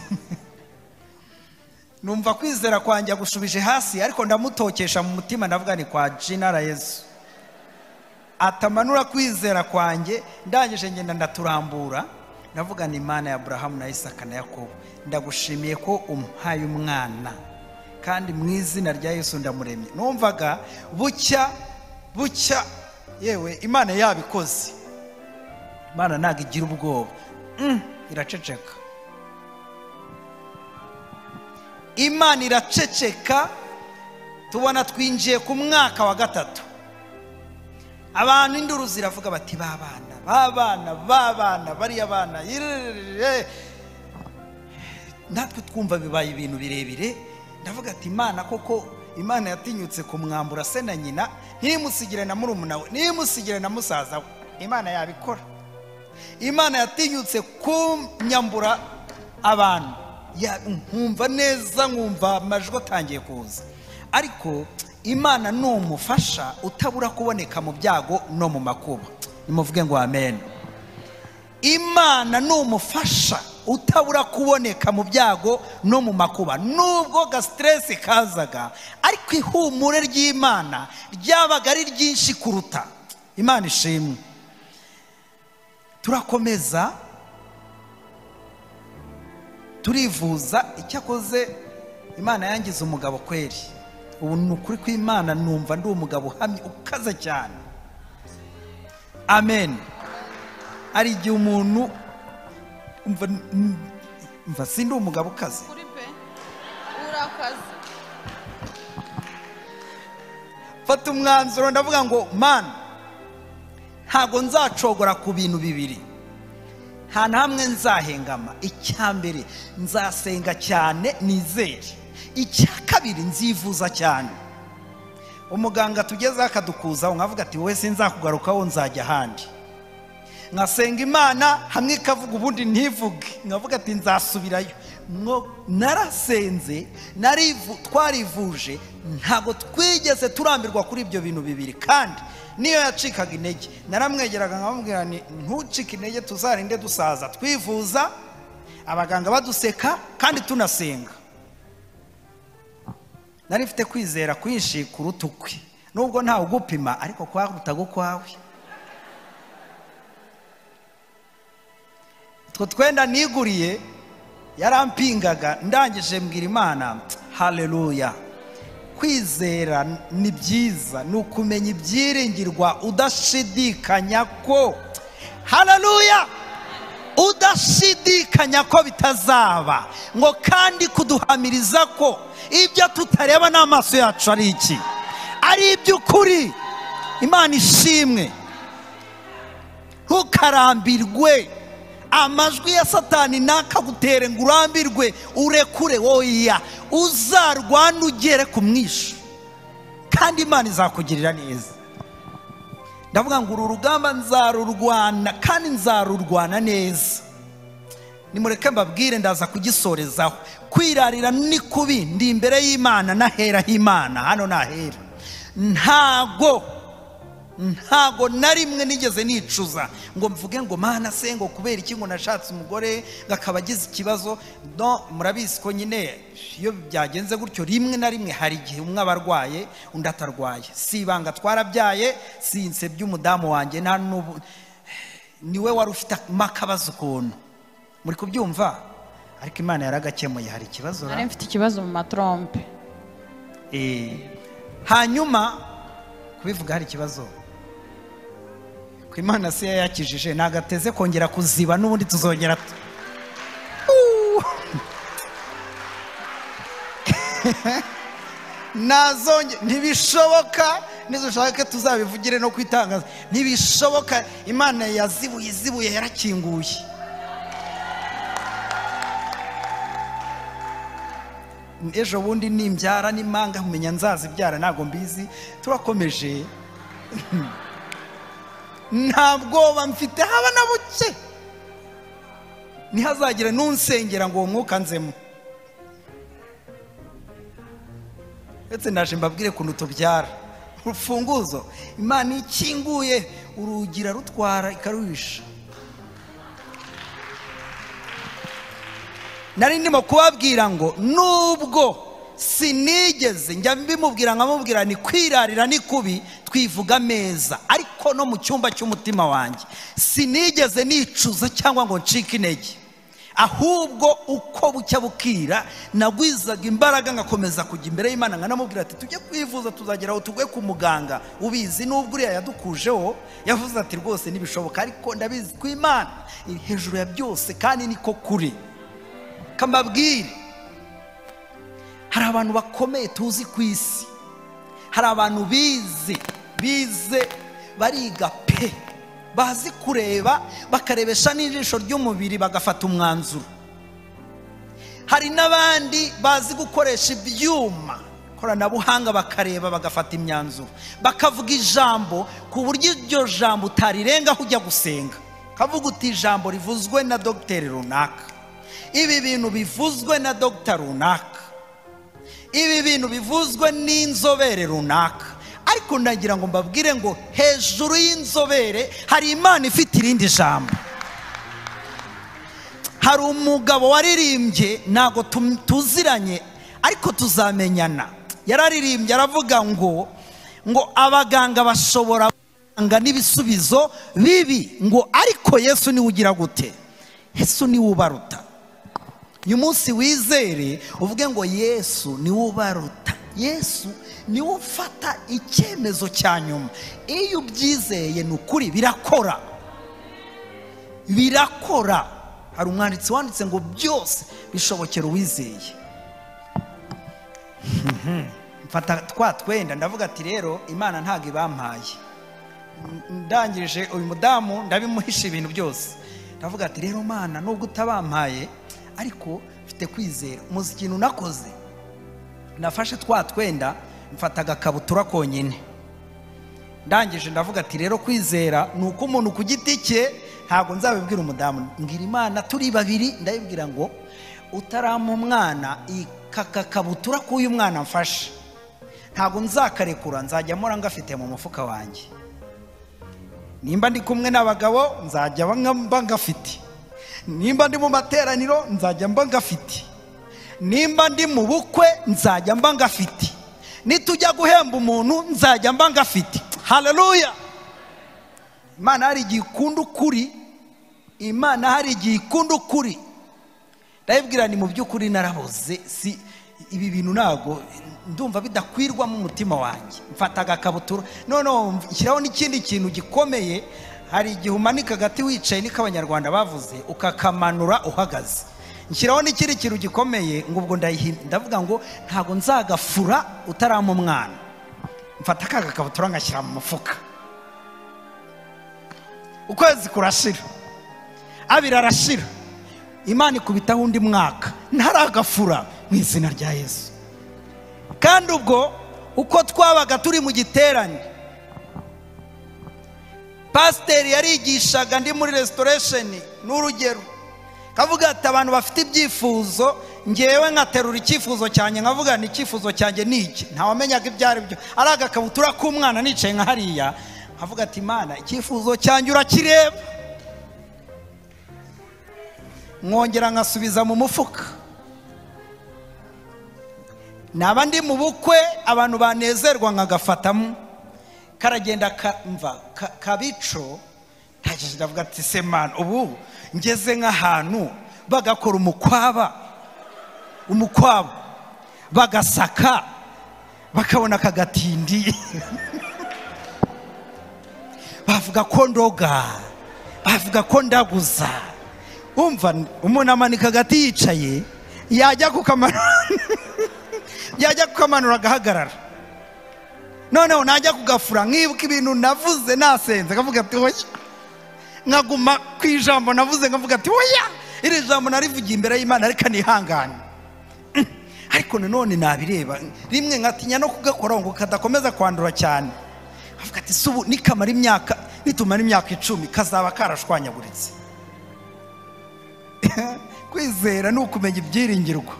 Numva kwizera kwanjye gushubije hasi, ariko ndamutokesha mu mutima, ndavuga ni kwa jina la Yesu. Atamanura kwizera kwanjye, ndangije ngenda ndaturambura, ndavuga ni Imana ya Abrahamu na Isaka na Yakobo, ndagushimiye ko umpaye umwana, Kandi mu izina rya Yesu ndamuremye. Numvaga bucya bucya, yewe Imana yabikoze. Imana ntabwo igira ubwoba, iraceceka. Imana iraceceka. Tubona twinjiye ku mwaka wa 3, abantu induru ziravuga bati babana babana babana bariya bana. Natwe twumva bibaye ibintu birebire. Ndavuga ati Imana koko, Imana yatinyutse kumwambura se na nyina, ntimusigire na murumuna we, ntimusigire na musaza we. Imana yabikora. Imana yatinyutse kunyambura abantu. Nkumva neza, nkumva amajwi atangiye kuza. Ariko Imana ni umufasha utabura kuboneka mu byago no mu makuba. Nimuvuge ngo amen. Imana ni umufasha utabura kuboneka mu byago no mu makuba. Nubwo ga stress kazaga, ariko ihumure ry'Imana ryabaga ari ryinshi kuruta. Imana ishimwe. Turakomeza turivuza. Icyakoze Imana yangize umugabo kweri. Ubu ni ukuri kw'Imana, numva ndi umugabo uhamye ukaze cyane. Amen. Ari igihe umuntu umva sindi umugabo ukaze. Fata umwanzuro ndavuga ngo man, ntago nzacogora ku bintu bibiri, nta namwe nzahengama. Icya mbere nzasenga cyane nizere, icya kabiri nzivuza cyane. Umuganga tugeze akadukuza nkavuga ati wowe sinzakugarukaho nzajya ahandi. Nkasenga Imana hamwe ikavuga ubundi ntivuge, nkavuga ati nzasubirayo. Narasenze, twarivuje, ntago twigeze turambirwa kuri ibyo bintu bibiri. Kandi niyo yacikaga intege naramwegeraga nkamubwira nti ntucike intege, tuzarinde dusaza twivuza, abaganga baduseka kandi tunasenga. Nari mfite kwizera kwinshi kuruta ukwe, nubwo ntawe ugupima ariko kwarutaga ukwawe. Utwo twenda niguriye yarampingaga, ndangije mbwira Imana haleluya. Kwizera ni byiza, ni ukumenya ibyiringirwa udashidikanya ko, haleluya, udashidikanya ko bitazaba, ngo kandi kuduhamiriza ko ibyo tutareba n'amaso yacu ari iki, ari iby'ukuri. Imana ishimwe. Ntukarambirwe amajwi ya Satani nakagutere ngo urambirwe, urekure. Oya, uzarwana ugere ku mwisho, kandi Imana izakugirira neza. Ndavuga ngo uru rugamba nzarurwana kandi nzarurwana neza. Nimureke mbabwire, ndaza kugisorezaho. Kwirarira ni kubi, ndi imbere y'Imana nahera h'Imana, hano nahera. Ntago na rimwe nigeze nicuza ngo mvuge ngo Mana se ngo kubera iki ngo nashatse umugore ngakaba agize ikibazo. No, murabizi ko nyine iyo byagenze gutyo rimwe na rimwe hari igihe umwe abarwaye undi atarwaye. Si ibanga, twarabyaye, sinse by'umudamu wanjye nta n'ubu niwe wari ufite makabazo ukuntu muri kubyumva, ariko Imana yaragakemuye. Hari ikibazo, nari mfite ikibazo mu matrompe. Hanyuma kubivuga hari ikibazo ku Imana se yayakijije, nagateze kongera kuziba n'ubundi tuzongera nazonge. Ntibishoboka, nizushaka tuzabivugire no kwitangaza, ntibishoboka. Imana yazibuye izibuye yarakinguye. Ejo bundi nimbyara n'imanga nkumenya nzazibyara ntago mbizi. Turakomeje, nta bwoba mfite haba na buke. Ntihazagira n'unsengera ngo uwo mwuka nzemo. Ndetse ndaje mbabwire kuntu tubyara. Urufunguzo Imana ikinguye urugi irarutwara ikaruhisha. Nari ndimo kubabwira ngo nubwo sinigeze njya mbimubwira nkamubwira ni kwirarira ni kubi, twivuga meza, ariko no mu cyumba cy'umutima wanjye sinigeze nicuza cyangwa ngo ncike intege. Ahubwo uko bucya bukira nagwizaga imbaraga ngakomeza kujya imbere y'Imana, nkanamubwira ati tujye kwivuza tuzagera aho tugwe ku muganga ubizi, nubwo uriya yadukujeho yavuze ati rwose ntibishoboka, ariko ndabizi ko Imana iri hejuru ya byose kandi niko kuri. Kambabwire, hari abantu bakomeye tuzi ku isi, hari abantu bize bariga pe, bazi kureba bakarebesha n'ijisho ry'umubiri bagafata umwanzuro. Hari n'abandi bazi gukoresha ibyuma koranabuhanga bakareba bagafata imyanzuro, bakavuga ijambo ku buryo iryo jambo utarirengaho ujya gusenga, kavuga uti ijambo rivuzwe na dogiteri runaka, ibi bintu bivuzwe na dogita runaka, ibi bintu bivuzwe n'inzobere runaka. Ariko ndagira ngo mbabwire ngo hejuru y'inzobere hari Imana ifite irindi jambo. Hari umugabo waririmbye, ntago tuziranye ariko tuzamenyana, yararirimbye aravuga ngo abaganga bashobora gutanga n'ibisubizo bibi, ngo ariko Yesu niwe ugira gute? Yesu niwe ubaruta. Uyu munsi wizere uvuge ngo Yesu niwe ubaruta, Yesu niwe ufata icyemezo cya nyuma. Iyo ubyizeye ni ukuri birakora, birakora. Hari umwanditsi wanditse ngo byose bishobokera uwizeye. Mfata twa twenda ndavuga ati rero Imana ntago ibampaye. Ndangirije uyu mudamu ndabimuhisha ibintu byose, ndavuga ati rero Mana nubwo utabampaye ariko mfite kwizera. Muzi ikintu nakoze? Nafashe twa twenda mfata agakabutura konyine, ndangije ndavuga ati rero kwizera ni uko umuntu ku giti cye, ntabwo nzabibwira umudamu, mbwira Imana turi babiri, ndabibwira ngo utarampa umwana ikakakabutura k'uyu mwana mfashe ntabwo nzakarekura, nzajya mpora ngafite mu mufuka wanjye. Nimba ndi kumwe n'abagabo nzajya mba ngafite, nimba ndi mu materaniro nzajya mba ngafite, nimba ndi mu bukwe nzajya mba ngafite, nitujya guhemba umuntu nzajya mba ngafite. Haleluya! Imana hari igihe ikunda ukuri, Imana hari igihe ikunda ukuri. Ndabibwira ni mu by'ukuri naraboze, si ibi bintu ntago ndumva bidakwirwamo umutima wanjye. Mfata agakabutura, noneho nshyiraho n'ikindi kintu gikomeye. Hari igihe umanika agati wicaye, niko Abanyarwanda bavuze, ukakamanura uhagaze. Nshyiraho n'ikindi kintu gikomeye, ngo ubwo ndavuga ngo ntago nzagafura utarampa umwana. Mfata aka gakabutura ngashyira mu mufuka. Ukwezi kurashira, abiri arashira, Imana ikubitaho undi mwaka ntaragafura mu izina rya Yesu. Kandi ubwo uko twabaga turi mu giterane, pasiteri yarigishaga ndi muri restoration n'urugero, kavuga ati abantu bafite ibyifuzo, ngewe nkaterura icyifuzo cyanjye nkavuga ni icyifuzo cyanjye ni iki, ntawamenyaga ibyo ari byo. Ari agakabutura k'umwana nicaye nka hariya, nkavuga ati Imana icyifuzo cyanjye urakireba, mwongera nkasubiza mu mufuka. Naba ndi mu bukwe abantu banezerwa nkagafatamo, karagenda kamva kabico. Ntagije ndavuga ati se Mana ubu ngeze nk'ahantu bagakora umukwaba bagasaka bakabona kagatindi, bavuga ko ndoga, bavuga ko ndaguza. Umva umuntu amanika agati yicaye, yajya kukamanura yajya kukamanura agahagarara. Noneho najya kugafura nkibuka ibintu navuze nasenze, nkavuga ati oya, nkaguma ku ijambo navuze nkavuga ati oya, iri jambo narivugiye imbere y'Imana reka nihangane. Ariko nanone nabireba rimwe nkatinya no kugakora ngo kadakomeza kwandura cyane, avuga ati subu nikamara imyaka, nitumara imyaka 10 kazaba karashwanyaguritse. Kwizera ni ukumenya ibyiringirwa.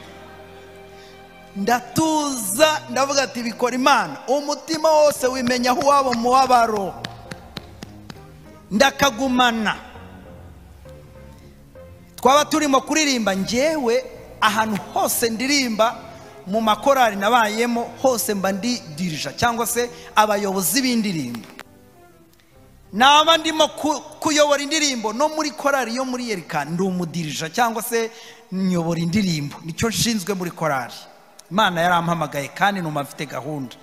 Ndatuza ndavuga ati bikora Imana, umutima wose wimenya aho wabo mubabaro, ndakagumana. Twaba turimo kuririmba, ngewe ahantu hose ndirimba mu makorari nabayemo hose mba ndi dirija cyangwa se abayobozi b'indirimbo. Naba ndimo kuyobora indirimbo no muri korari yo muri Yerika, ndi umudirija cyangwa se nyobora indirimbo, nicyo nshinzwe muri korari. Imana yarampamagaye kandi numa mfite gahunda.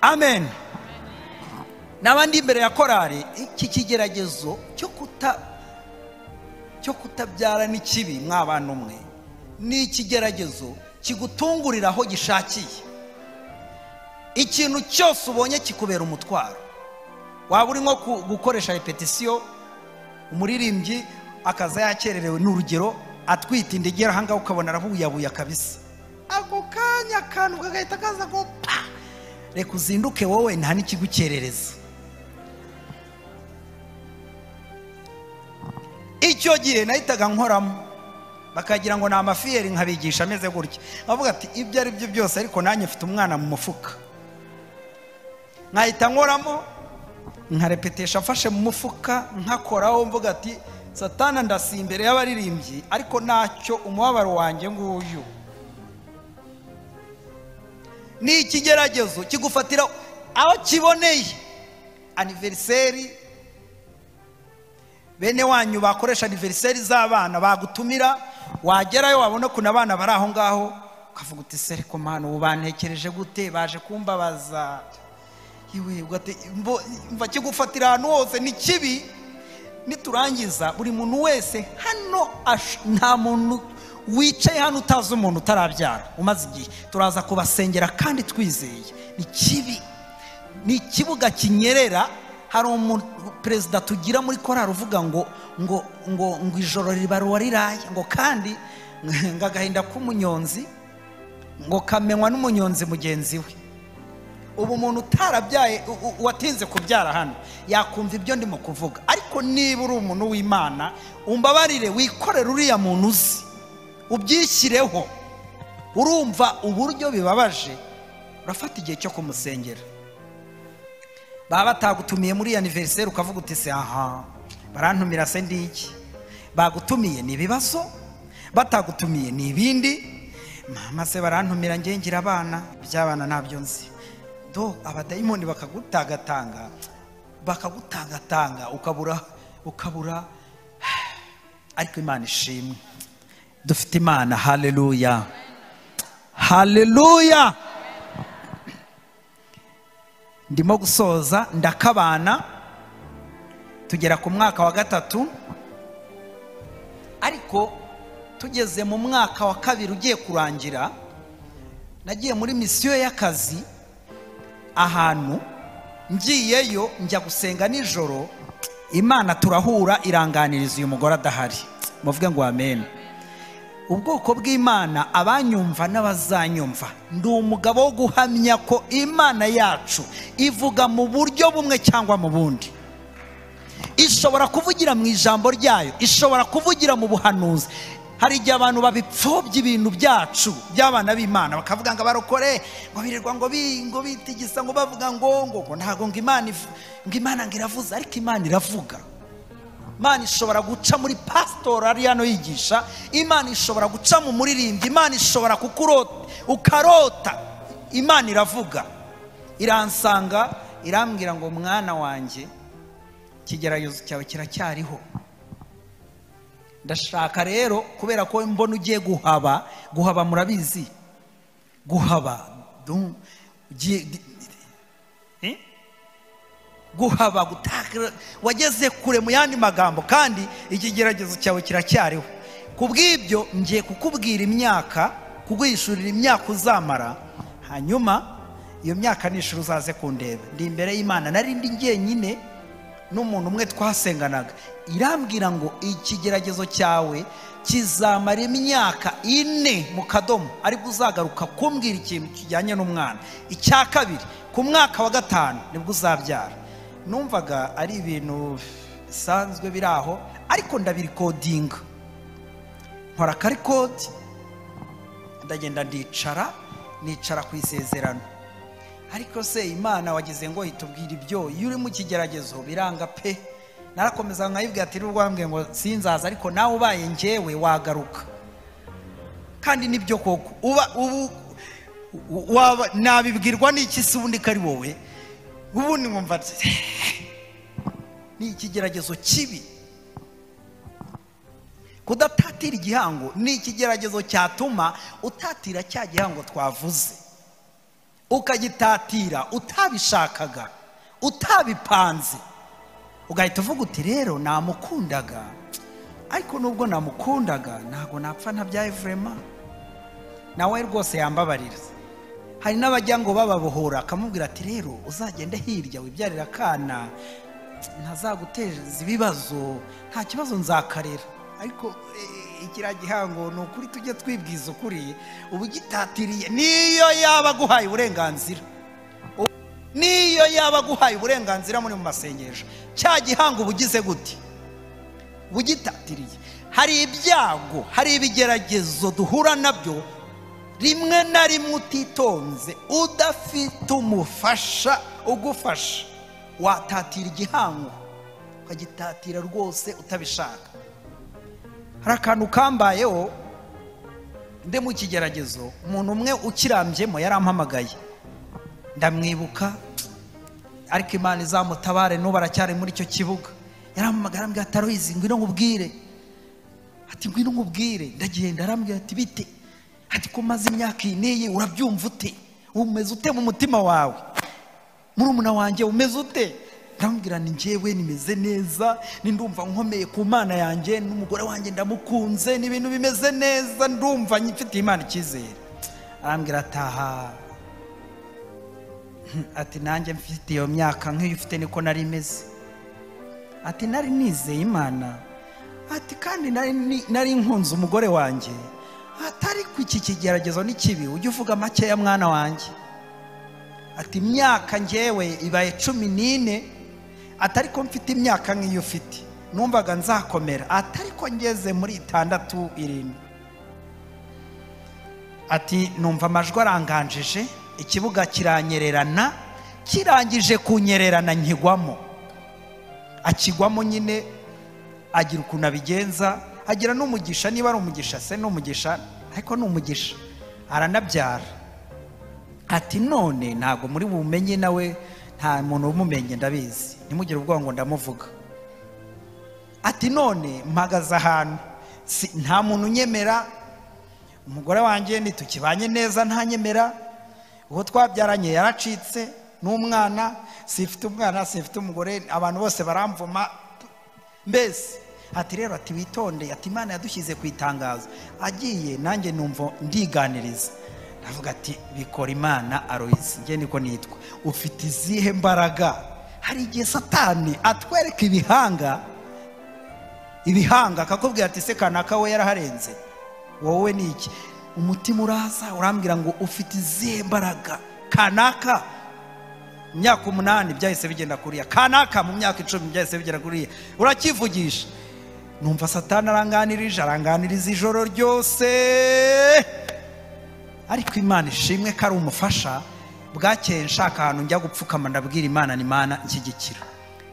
Amen. Naba ndi imbere ya korari, iki kigeragezo cyo kutabyara ni kibi mwabana umwe, ni ikigeragezo kigutungurira aho gishakiye. Ikintu cyose ubonye kikubera umutwaro. Waba uri nko gukoresha repetisiyo, umuririmbyi akaza yakererewe, ni urugero, atwite inda igera aha ngaha ukabona arabuyabuya kabisa, ako kanya akantu kagahita kaza ngo pa, reka uzinduke wowe nta n'ikigukerereza. Icyo gihe nahitaga nkoramo, bakagira ngo ni amafiyeri, nkabigisha ameze gutya, bavuga ati ibyo ari byo byose ariko nanjye mfite umwana mu mufuka. Nkahita nkoramo, nkarepetesha mfashe mu mufuka, nkakoraho mvuga ati Satana ndasi imbere y'abaririmbyi, ariko ntacyo, umubabaro wanjye nguyu. Ni ikigeragezo kigufatira aho kiboneye. Anniversaire, bene wanyu bakoresha anniversaire z'abana, bagutumira, wagerayo wabona ukuntu abana bari aho ngaho, ukavuga uti se ariko mana ubu bantekereje gute, baje kumbabaza. Iwe mva kigufatira ahantu hose ni kibi. Niturangiza buri muntu wese hano, nta muntu wicaye hano utazi umuntu utarabyara umaze igihe, turaza kubasengera kandi twizeye. Ni kibi, ni ikibuga kinyerera. Hari perezida tugira muri korari uvuga ngo ngo ngo ngo ijoro ribaruwa riraye, ngo kandi ngo agahinda k'umunyonzi ngo kamenywa n'umunyonzi mugenzi we. Ubu umuntu utarabyaye, watinze kubyara hano, yakumva ibyo ndimo kuvuga. Ariko niba uri umuntu w'Imana, umbabarire wikorere uriya muntu uzi, ubyishyireho. Urumva uburyo bibabaje, urafata igihe cyo kumusengera. Baba batagutumiye muri anniversaire ukavuga uti se aha barantumira se ndi iki? Bagutumiye ni ibibazo, batagutumiye ni ibindi. Mama se barantumira ngiye ngira abana, by'abana ntabyo nzi. Do abadayimoni bakagutagatanga, bakagutangatanga ukabura. Ariko Imana ishimwe, dufite Imana. Haleluya, haleluya. Ndimo gusoza, ndakabana tugera ku mwaka wa 3, ariko tugeze mu mwaka wa 2 ugiye kurangira, nagiye muri misiyo y'akazi ahantu. Ngiyeyo njya gusenga nijoro, Imana turahura iranganiriza uyu mugore adahari. Muvuge ngo amen. Ubwoko bw'Imana, abanyumva n'abazanyumva, ndi umugabo wo guhamya ko Imana yacu ivuga mu buryo bumwe cyangwa mu bundi. Ishobora kuvugira mu ijambo ryayo, ishobora kuvugira mu buhanuzi. Hari igihe abantu babipfobya ibintu byacu by'abana b'Imana, bakavuga ngo abarokore ngo birirwa ngo bitigisa, ngo bavuga ngo ngo ntago ngo Imana ngo Imana ngo iravuze. Ariko Imana iravuga. Imana ishobora guca muri pastor ari hano yigisha, Imana ishobora guca mu muririmbyi, Imana ishobora kukurota ukarota. Imana iravuga. Iransanga irambwira ngo mwana wanjye, ikigeragezo cyawe kiracyariho. Ndashaka rero kubera ko mbona ugiye guhaba, guhaba murabizi, guhaba guhaba gutakira, wageze kure mu yandi magambo, kandi ikigeragezo cyawe kiracyariho. Kubw'ibyo ngiye kukubwira imyaka, kuguhishurira imyaka uzamara, hanyuma iyo myaka nishura uzaze kundeba. Ndi imbere y'Imana, nari ndi njyenyine n'umuntu umwe twasenganaga, irambwira ngo ikigeragezo cyawe kizamara imyaka 4 mu kadomo, ariko uzagaruka kumbwira ikintu kijyanye n'umwana. Icya kabiri, ku mwaka wa 5 nibwo uzabyara. Numvaga ari ibintu bisanzwe biraho, ariko ndabirikodinga, nkora karikodi, ndagenda ndicara, nicara ku isezerano. Ariko se Imana wagize ngo itubwire ibyo, iyo uri mu kigeragezo biranga pe. Narakomeza nkayibwira ati rwambwe ngo sinzaza, ariko nawe ubaye njyewe wagaruka. Kandi nibyo koko, uba ubu nabibwirwa n'iki se ubundi kari wowe? Ubundi nkumva Ni ikigeragezo kibi. Kudatatira igihango ni ikigeragezo cyatuma utatira cya gihango twavuze, ukagitatira utabishakaga, utabipanze, ugahita uvuga uti rero namukundaga, ariko nubwo namukundaga ntabwo napfa ntabyaye vraiment, nawe rwose yambabarira. Hari n'abajya ngo bababohora akamubwira ati rero uzagende hirya wibyarira akana ntazaguteza ibibazo, nta kibazo nzakarera. Ariko ikiriya gihango ni ukuri, tujye twibwiza ukuri, uba ugitatiriye. Niyo yaba aguhaye uburenganzira, niyo yaba aguhaye uburenganzira muri mu masengesho, cya gihango uba ugize gute? Ugitatiriye. Hari ibyago, hari ibigeragezo duhura nabyo rimwe na rimwe utitonze, udafite umufasha ugufasha, watatira igihango ukagitatira rwose utabishaka. Hari akantu kambayeho ndi mu kigeragezo, umuntu umwe ukirambyemo yarampamagaye, ndamwibuka, ariko Imana izamutabare n'ubu aracyari muri icyo kibuga. Yarampamagaye arambwira ati Aloyizi ngwino nkubwire, ati ngwino nkubwire. Ndagenda, arambwira ati bite, ati ko umaze imyaka iyi n'iyi urabyumva ute, umeze ute mu mutima wawe, murumuna wanjye umeze ute? Ndamubwira ni njyewe nimeze neza, ni ndumva nkomeye ku Mana yanjye, n'umugore wanjye ndamukunze, n'ibintu bimeze neza, ndumva mfitiye Imana icyizere. Arambwira ataha, ati nanjye mfite iyo myaka nk'iyo ufite niko nari meze, ati nari nizeye Imana, ati kandi nari nkunze umugore wanjye, atari ku iki kigeragezo ni kibi, ujye uvuga makeya mwana wanjye. Ati imyaka njyewe ibaye 14, atari ko mfite imyaka nk'iyo ufite, numvaga nzakomera, atari ko ngeze muri 6 7. Ati numva amajwi aranganjije, ikibuga kiranyererana, kirangije kunyererana nkigwamo. Akigwamo nyine agira ukuntu abigenza, agira n'umugisha, niba ari umugisha se n'umugisha, ariko n'umugisha aranabyara. Ati none ntabwo muri bumenye, nawe nta muntu umumenye ndabizi, ntimugire ubwoba ngo ndamuvuga. Ati none mpagaze ahantu nta muntu unyemera, umugore wanjye ntitukibanye neza ntanyemera, uwo twabyaranye yaracitse n'umwana, sifite umwana sifite umugore, abantu bose baramvuma mbese. Ati rero ati witonde, ati Imana yadushyize ku itangazo. Agiye nanjye numva ndiganiriza, ndavuga ati bikora Imana Aloyizi, njye niko nitwa, ufite izihe mbaraga? Hari igihe Satani atwereka ibihanga, ibihanga akakubwira ati se kanaka we yaraharenze, wowe ni iki? Umutima uraza urambwira ngo ufite izihe mbaraga? Kanaka mu myaka 8 byahise bigenda kuriya, kanaka mu myaka 10 byahise bigera kuriya, urakivugisha. Numva Satani aranganirije, aranganiriza ijoro ryose, ariko Imana ishimwe ko ari umufasha. Bwakeye nshaka ahantu njya gupfukama, ndabwira Imana ni Imana nshyigikira.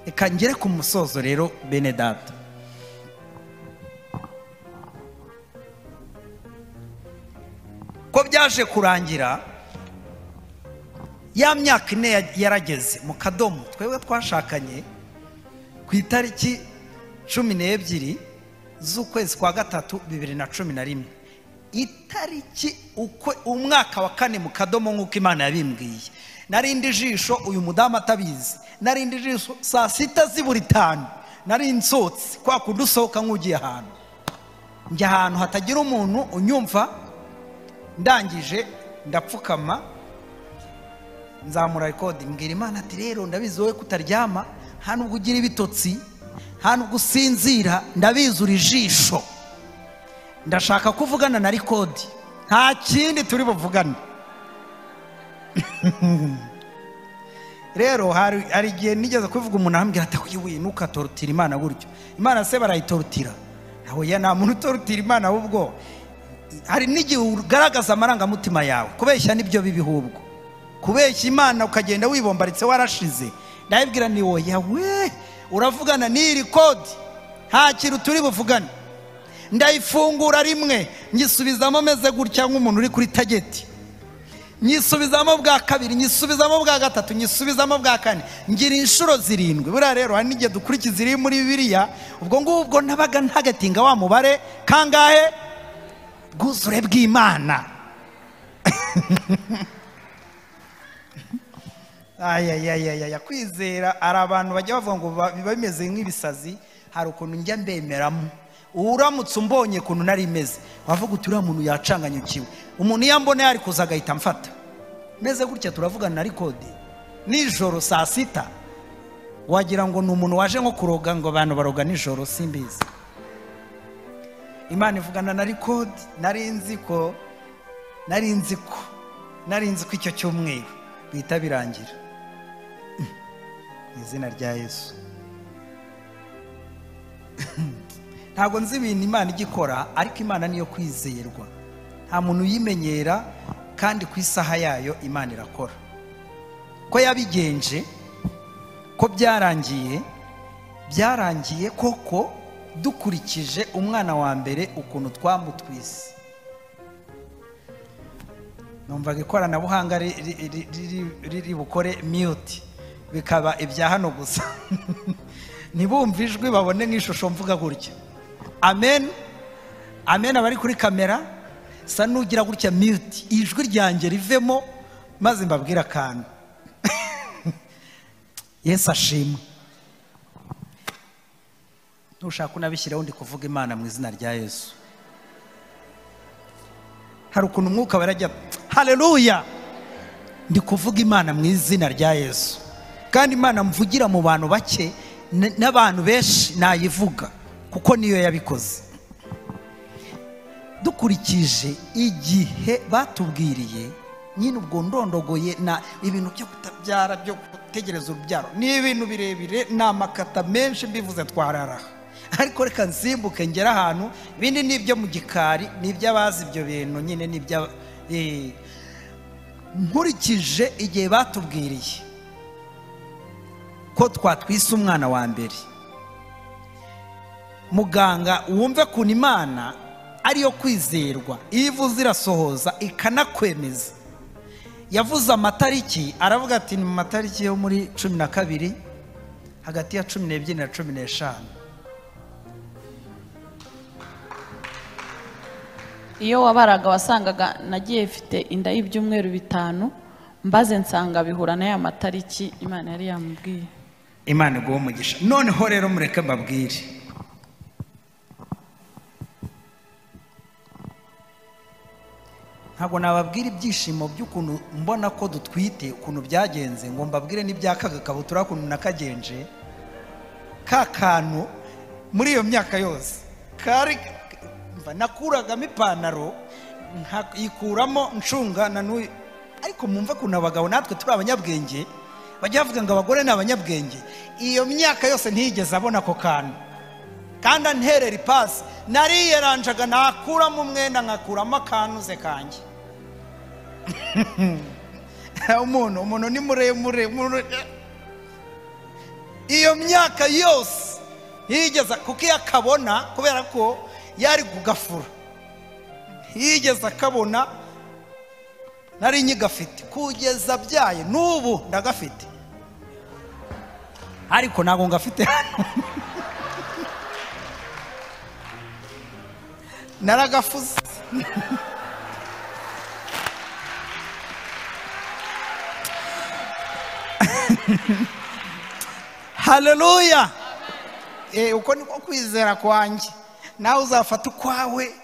Reka ngere ku musozo rero bene data. Ko byaje kurangira ya myaka 4 yarageze mu kadomo. Twebwe twashakanye ku itariki 12 z'ukwezi kwa 3 2011, itariki umwaka wa 4 mu kadomo nk'uko Imana yabimbwiye. Narindi jisho uyu mudamu atabizi, narindi jisho saa 6 zibura 5 nari nsotse kwa kundi usohoka nk'ugiye ahantu, njya ahantu hatagira umuntu unyumva. Ndangije ndapfukama nzamura rekodi, mbwira Imana ati rero ndabizi wowe kutaryama, nta nubwo ugira ibitotsi, nta nubwo usinzira, ndabizi uri jisho, ndashaka kuvugana na rekodi, nta kindi turi buvugane. Rero hari igihe nigeze kuvuga umuntu arambwira ati we ntukatorotira Imana gutyo, Imana se barayitorotira? Nawe nta muntu utorotira Imana, ahubwo hari n'igihe ugaragaza amarangamutima yawe. Kubeshya nibyo bibi, ahubwo kubeshya Imana ukagenda wibombaritse warashize. Ndabibwira ni oya we, uravugana n'iri kodi, nta kintu turi buvugane. Ndayifungura rimwe ngisubizamo meze gutya nk'umuntu uri kuri tageti, Nyisubizamo bwa kabiri, nyisubizamo bwa gatatu, nyisubizamo bwa kane, ngira inshuro 7. Buriya rero hari n'igihe dukurikiza iri muri Bibiliya, ubwo ngubwo nabaga ntagatinga wa mubare kangahe? Bwuzure bw'Imana. Ayayayaya, kwizera. Ari abantu bajya bavuga ngo biba bimeze nk'ibisazi, hari ukuntu njya mbemeramo. Uramutse umbonye ukuntu nari meze wavuga uti uriya muntu yacanganyukiwe. Umuntu iyo ambona yari kuza agahita amfata meze gutya, turavugana na rikodi nijoro saa 6, wagira ngo ni umuntu waje nko kuroga, ngo abantu baroga nijoro, simbizi. Imana ivugana na rikodi. Nari nzi ko icyo cyumweru bihita birangira mu izina rya Yesu. Ntabwo nzi ibintu Imana igikora, ariko Imana niyo kwizerwa, nta muntu uyimenyera, kandi ku isaha yayo Imana irakora. Ko yabigenje, ko byarangiye, byarangiye koko dukurikije umwana wa mbere ukuntu twamutwise. Numvaga ikoranabuhanga riri bukore mute bikaba ibya hano gusa, ntibumve ijwi babone nk'ishusho mvuga gutya. Amen, amen. Abari kuri kamera sa nugira gutya mute, ijwi ryanjye rivemo maze mbabwira akantu. Yesu ashimwe. Nushaka unabishyiraho ndi kuvuga Imana mu izina rya Yesu. Hari ukuntu umwuka barajya, haleluya, ndi kuvuga Imana mu izina rya Yesu. Kandi Imana mvugira mu bantu bake n'abantu benshi nayivuga, kuko niyo yabikoze. Dukurikije igihe batubwiriye nyine, ubwo ndondogoye na ibintu byo kutabyara, byo gutegereza urubyaro, ni ibintu birebire, ni amakata menshi mbivuze twararaha. Ariko reka nsimbuke ngera ahantu, ibindi ni ibyo mu gikari, ni iby'abazi ibyo bintu nyine, ni ibya nkurikije igihe batubwiriye ko twatwise umwana wa mbere. Muganga wumve kuntu Imana ariyo kwizerwa, iyo ivuze irasohoza ikanakwemeza. Yavuze amatariki, aravuga ati ni mu matariki yo muri 12, hagati ya 12 na 15. Iyo wabaraga wasangaga nagiye mfite inda y'ibyumweru 5, mbaze nsanga bihura na ya matariki Imana yari yamubwiye. Imana iguhe umugisha. Noneho rero mureke mbabwire, ntabwo nababwira ibyishimo by'ukuntu mbona ko dutwite, ukuntu byagenze, ngo mbabwire n'ibyakaga kabutura ukuntu nakagenje ka kantu muri iyo myaka yose kari nakuragamo ipantaro nkayikuramo ncunga na n'uyu. Ariko mwumve ukuntu abagabo natwe turi abanyabwenge, bajya bavuga ngo abagore ni abanyabwenge. Iyo myaka yose ntiyigeze abona ako kantu, kandi anterera ipasi, nariyeranjaga nakuramo umwenda nkakuramo akantuze kanjye. Umuntu ni muremure, iyo myaka yose ntiyigeze, kuko iyo akabona, kubera ko yari kugafura, ntiyigeze akabona. Nari nyigafite kugeza byaye, n'ubu ndagafite, ariko ntabwo ngafite hano. Naragafuze. Haleluya. Uko niko kwizera kwanjye, nawe uzafata ukwawe,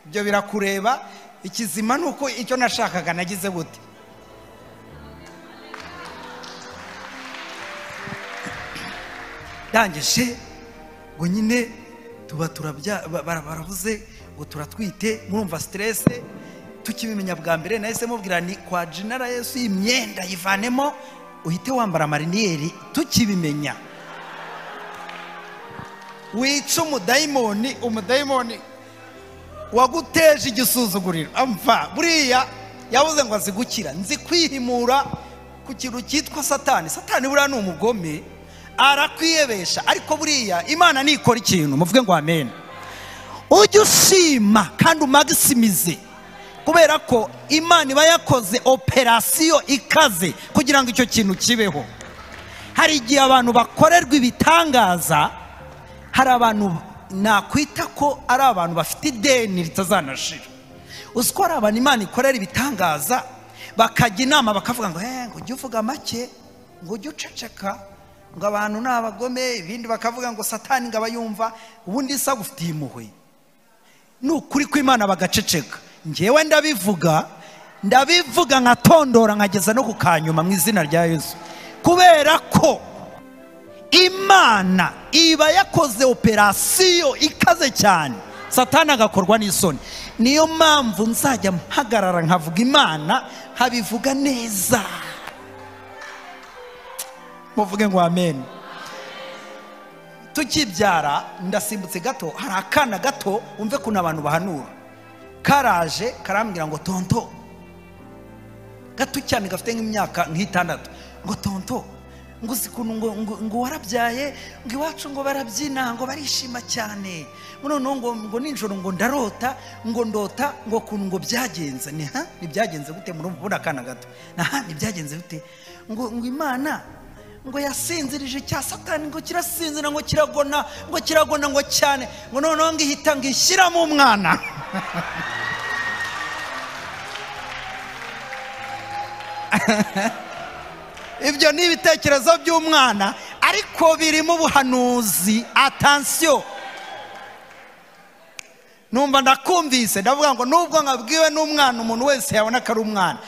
ibyo birakureba. Ikizima nuko icyo nashakaga nagize gute. Ndangije ngo nyine tuba turabya, baravuze ngo turatwite, murumva stress. Tukibimenya bwa mbere nahise mubwira ni kwa General Yesu imyenda yivanemo uhite wambara mariniyeri. Tukibimenya wica umudayimoni, umudayimoni waguteje igisuzuguriro. Amva buriya yavuze ngo azigukira, nzi kwihimura ku kintu cyitwa Satani. Satani buriya ni umugome, arakwiyebesha, ariko buriya Imana nikora ikintu, muvuge ngo amen. Ujye ushima kandi umagisimize Kubera ko Imana iba yakoze operasiyo ikaze kugira ngo icyo kintu kibeho. Hari igihe abantu bakorerwa ibitangaza, hari abantu nakwita ko ari abantu bafite ideni ritazanashira. Uzi ko hari abantu Imana ikorera ibitangaza bakajya inama bakavuga ngo ngo ujye uvuga make, ngo ujye uceceka, ngo abantu ni abagome, ibindi bakavuga ngo Satani ngo abayumva, ubundi isa agufitiye impuhwe. Ni ukuri kw'Imana bagaceceka. Njyewe ndabivuga, ndabivuga nkatondora nkageza no ku kanyuma mu izina rya Yesu. Kubera ko Imana iba yakoze operasiyo ikaze cyane, Satani agakorwa n'isoni. Niyo mpamvu nzajya mpagarara nkavuga Imana, nkabivuga neza. Muvuge ngo amen. Tukibyara ndasimbutse gato, hari akana gato umve kuna abantu bahanura. Karaje karambwira ngo tonto, gato cyane gafite nk'imyaka nk'itandatu, ngo tonto, ngo uzi ukuntu ngo warabyaye, ngo iwacu ngo barabyina, ngo barishima cyane, ngo noneho ngo nijoro ngo ndarota, ngo ndota ngo ukuntu ngo byagenze. Ni ha, ntibyagenze gute? Murumva akana gato, aha ntibyagenze gute? Ngo Imana ngo yasinzirije cya Satani, ngo kirasinzira, ngo kiragona, ngo kiragona ngo cyane, ngo noneho ngo ihita ngo ishyiramo umwana. Ibyo ni ibitekerezo by'umwana, ariko birimo ubuhanuzi. Attention. Numva ndakumvise, ndavuga ngo nubwo nkabwiwe n'umwana, umuntu wese yabona ko ari umwana,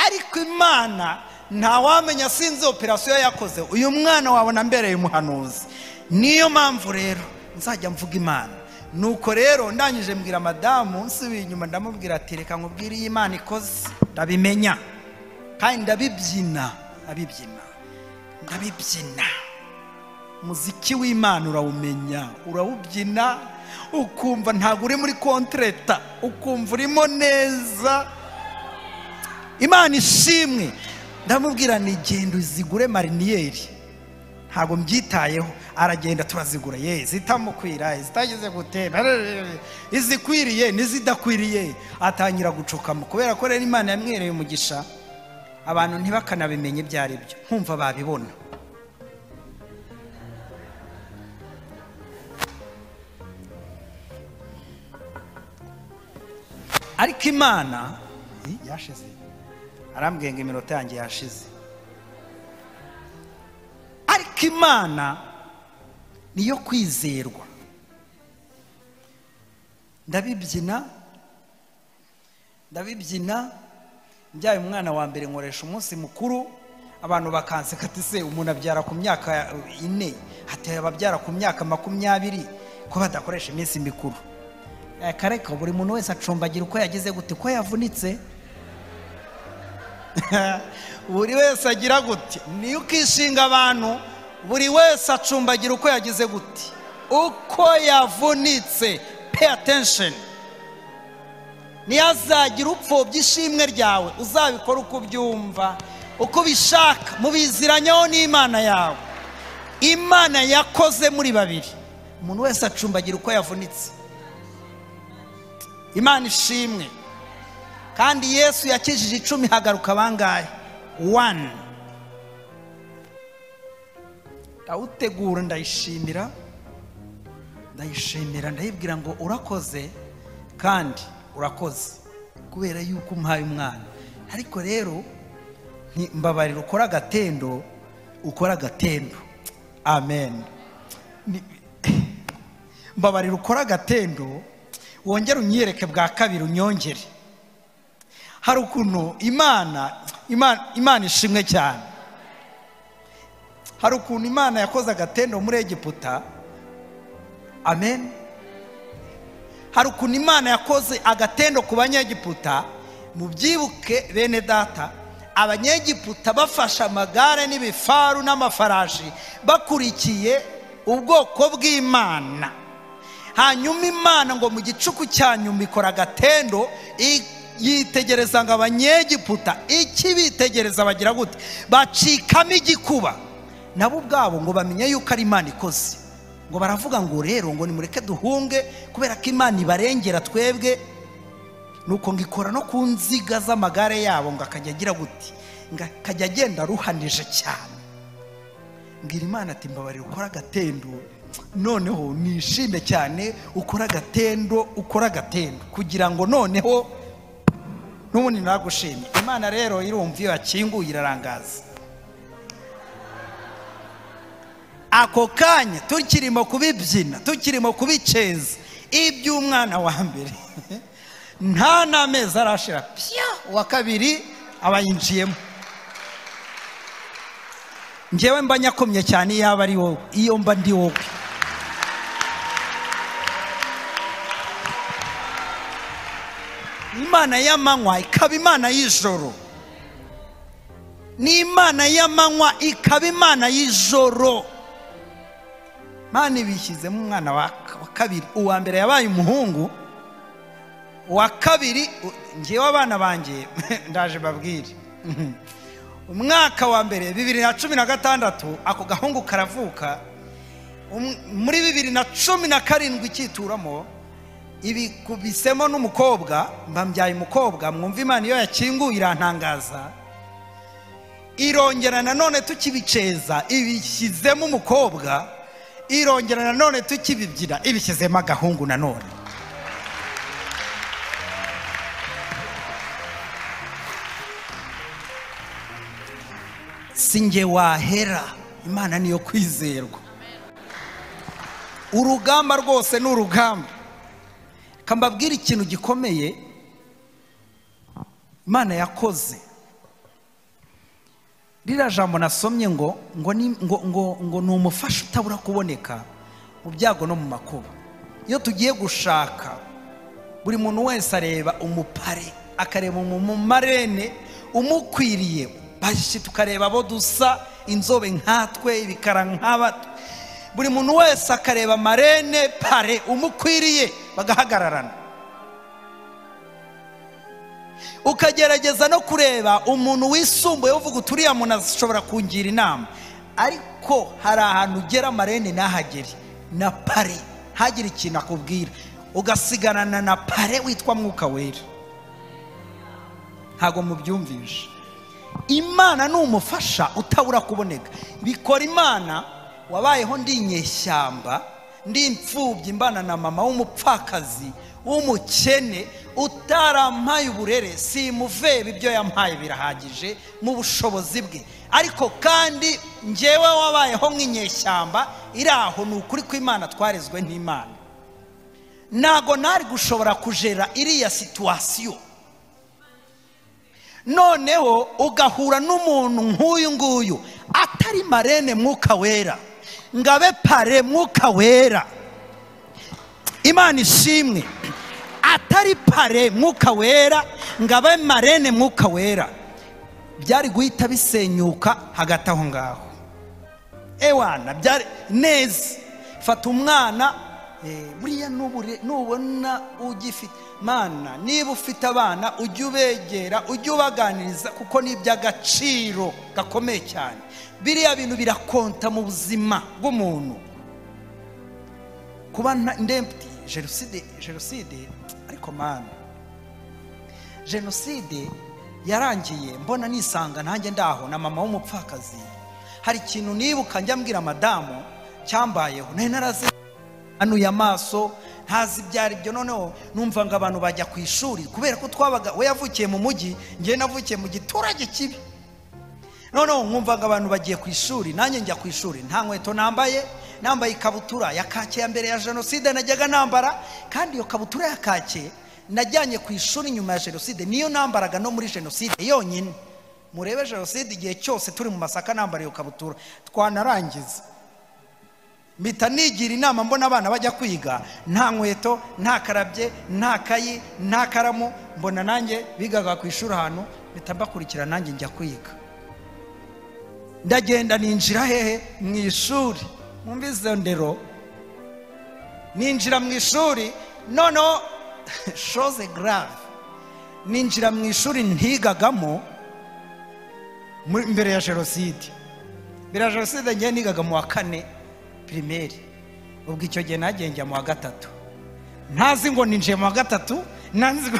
ariko Imana ntawamenya sinzi operasiyo yakoze, uyu mwana wabona mbereye umuhanuzi. Niyo mpamvu rero nzajya mvuga Imana. Nuko rero ndangije mbwira madamu, nsubiye inyuma ndamubwira ati reka nkubwire iyi Imana ikoze, ndabimenya kandi ndabibyina, ndabibyina, ndabibyina. Umuziki w'Imana urawumenya, urawubyina, ukumva ntabwo uri muri kontreta, ukumva urimo neza. Imana ishimwe. Ndamubwira ni genda uzigure mariniyeri, ntabwo mbyitayeho. Aragenda turazigura, ye zitamukwira, zitageze gute, izikwiriye n'izidakwiriye, atangira gucukamo. Kubera ko rero Imana yamwereye umugisha, abantu ntibakanabimenye ibyo ari byo, nkumva babibona. Ariko Imana yashize, arambwiye ngo iminota yanjye yashize. Ariko Imana niyo kwizerwa. Ndabibyina, ndabibyina. Mbyaye umwana wa mbere nkoresha umunsi mukuru, abantu bakanseka ati se umuntu abyara ku myaka 4, hateye ababyara ku myaka 20 ko badakoresha iminsi mikuru. Kareka buri muntu wese acumbagira uko yagize gute, ko yavunitse. Buri wese agira gute, niyo ukishinga abantu, buri wese acumbagira uko yagize gute, uko yavunitse. Pay attention. Niyazagira upfobya ishimwe ryawe, uzabikora uko ubyumva, uko ubishaka, mubiziranyeho n'Imana yawe. Imana yakoze muri babiri, umuntu wese acumbagira uko yavunitse. Imana ishimwe. Kandi Yesu yakijije 10 hagaruka bangahe? 1. Ndawutegura, ndayishimira, ndayishimira, ndayibwira ngo urakoze kandi urakoze kubera yuko umpaye umwana. Ariko rero mbabarira ukora agatendo, ukora agatendo. Amen. Mbabarira ukora agatendo, wongere unyereke bwa kabiri, unyongere. Hari ukuntu Imana ishimwe cyane. Hari ukuntu Imana yakoze agatendo muri Egiputa. Amen. Hari ukuntu Imana yakoze agatendo ku Banyegiputa. Mubyibuke bene data, Abanyegiputa bafashe amagare n'ibifaru n'amafarashi, bakurikiye ubwoko bw'Imana. Hanyuma Imana ngo mu gicuku cya nyuma ikora agatendo, yitegereza ngo Abanyegiputa ikibitegereza bagira gute, bacikamo igikuba. Nabo ubwabo ngo bamenye yuko ari Imana ikoze. Ngo baravuga ngo rero ngo nimureke duhunge kubera ko Imana ibarengera twebwe. Nuko ngikora no ku nziga z'amagare yabo, ngo akajya agira guti, ngo akajya agenda aruhanije cyane. Mbwira Imana ati mbabarira ukora agatendo, noneho nishime cyane, ukora agatendo, ukora agatendo kugira ngo noneho n'ubundi nagushimye. Imana rero irumva iyo yakinguye irarangaza. Ako kanya tukirimo kubibyina, tukirimo kubiceza iby'umwana wa mbere, nta n'amezi arashira, pya uwa kabiri abayinjiyemo. Njyewe mba nyakomye cyane iyo aba ari wowe, iyo mba ndi wowe. Imana y'amanywa ikaba Imana y'ijoro, ni Imana y'amanywa ikaba Imana y'ijoro. Imana ibishyizemo umwana wa kabiri. Uwa mbere yabaye umuhungu, uwa kabiri njyewe abana banjye ndaje babwire. Umwaka wa mbere 2016 ako gahungu karavuka. Muri 2017 ikituramo ibikubisemo n'umukobwa, mbambyaye umukobwa. Mwumva Imana iyo yakinguye irantangaza. Irongera nanone tukibiceza ibishyizemo umukobwa, irongera nanone tukibibyina ibishyizemo agahungu nanone. Sinjye wahera, Imana niyo kwizerwa. Urugamba rwose ni urugamba. Kambabwira ikintu gikomeye Imana yakoze. Ririya jambo nasomye ngo ngo ngo ngo ngo ni umufasha utabura kuboneka mu byago no mu makuba. Iyo tugiye gushaka, buri muntu wese areba umupare, akareba umumarene umukwiriye, bashi tukareba abo dusa inzobe nkatwe, ibikara nk'aba. Buri muntu wese akareba marene pare umukwiriye, bagahagararana. Ukagerageza no kureba umuntu wisumbuye uvuga uturiya muntu ashobora kungira inama, ariko hari ahantu ugera marene nahagere na pare ntagire ikintu akubwira, ugasigarana na pare witwa Mwuka Wera. Ntago mubyumvishe. Imana ni umufasha utabura kuboneka. Bikora Imana. Wabayeho ndi inyeshyamba, ndi imfubyi, mbana na mama w'umupfakazi w'umukene utarampaye uburere, simuvebe ibyo yampaye birahagije mu bushobozi bwe. Ariko kandi njyewe wabayeho nk'inyeshyamba iraho, ni ukuri kw'Imana, twarezwe n'Imana. Ntago nari gushobora kujera iriya situwasiyo. Noneho ugahura n'umuntu nk'uyu nguyu atari marene Mwuka Wera, ngabe pare Mwuka Wera. Imana ishimwe. Atari pare Mwuka Wera, ngabe marene Mwuka Wera, byari guhita bisenyuka hagati aho ngaho. Ewana byari neza. Fata umwana buriya nubona ugifite mana, niba ufite abana ujye ubegera, ujye ubaganiriza, kuko ni iby'agaciro gakomeye cyane. Biriya bintu birakonta mu buzima bw'umuntu. Kuba ndempti jenoside, ariko mana, jenoside yarangiye mbona nisanga nanjye ndaho na mama w'umupfakazi. Hari ikintu nibuka njya mbwira madamu cyambayeho, nari naraze anuye amaso ntazi ibyari byo. Noneho numva ngo abantu bajya ku ishuri, kubera ko twabaga, we yavukiye mu mujyi, njye navukiye mu giturage kibi. Noneho nkumva ngo abantu bagiye ku ishuri, nanjye njya ku ishuri nta nkweto nambaye, nambaye ikabutura ya kake ya mbere ya jenoside najyaga nambara. Kandi iyo kabutura ya kake najyanye ku ishuri nyuma ya jenoside niyo nambaraga no muri jenoside yonyine. Murebe jenoside igihe cyose turi mu Masaka nambara iyo kabutura, twanarangiza mpita nigira inama, mbona abana bajya kwiga nta nkweto, nta karabye, nta kayi, nta karamu, mbona nanjye bigaga ku ishuri ahantu, mpita mbakurikira nanjye njya kwiga. Ndagenda ninjira hehe? Mu ishuri. Mwumvise ndero, ninjira mu ishuri. Noneho chose grave, ninjira mu ishuri ntigagamo mbere ya jenoside. Mbere ya jenoside ngiye nigaga mu wa 4 primaire, ubwo icyo gihe nagiye njya mu wa 3, ntazi ngo ninjiye mu wa 3, ntazi ngo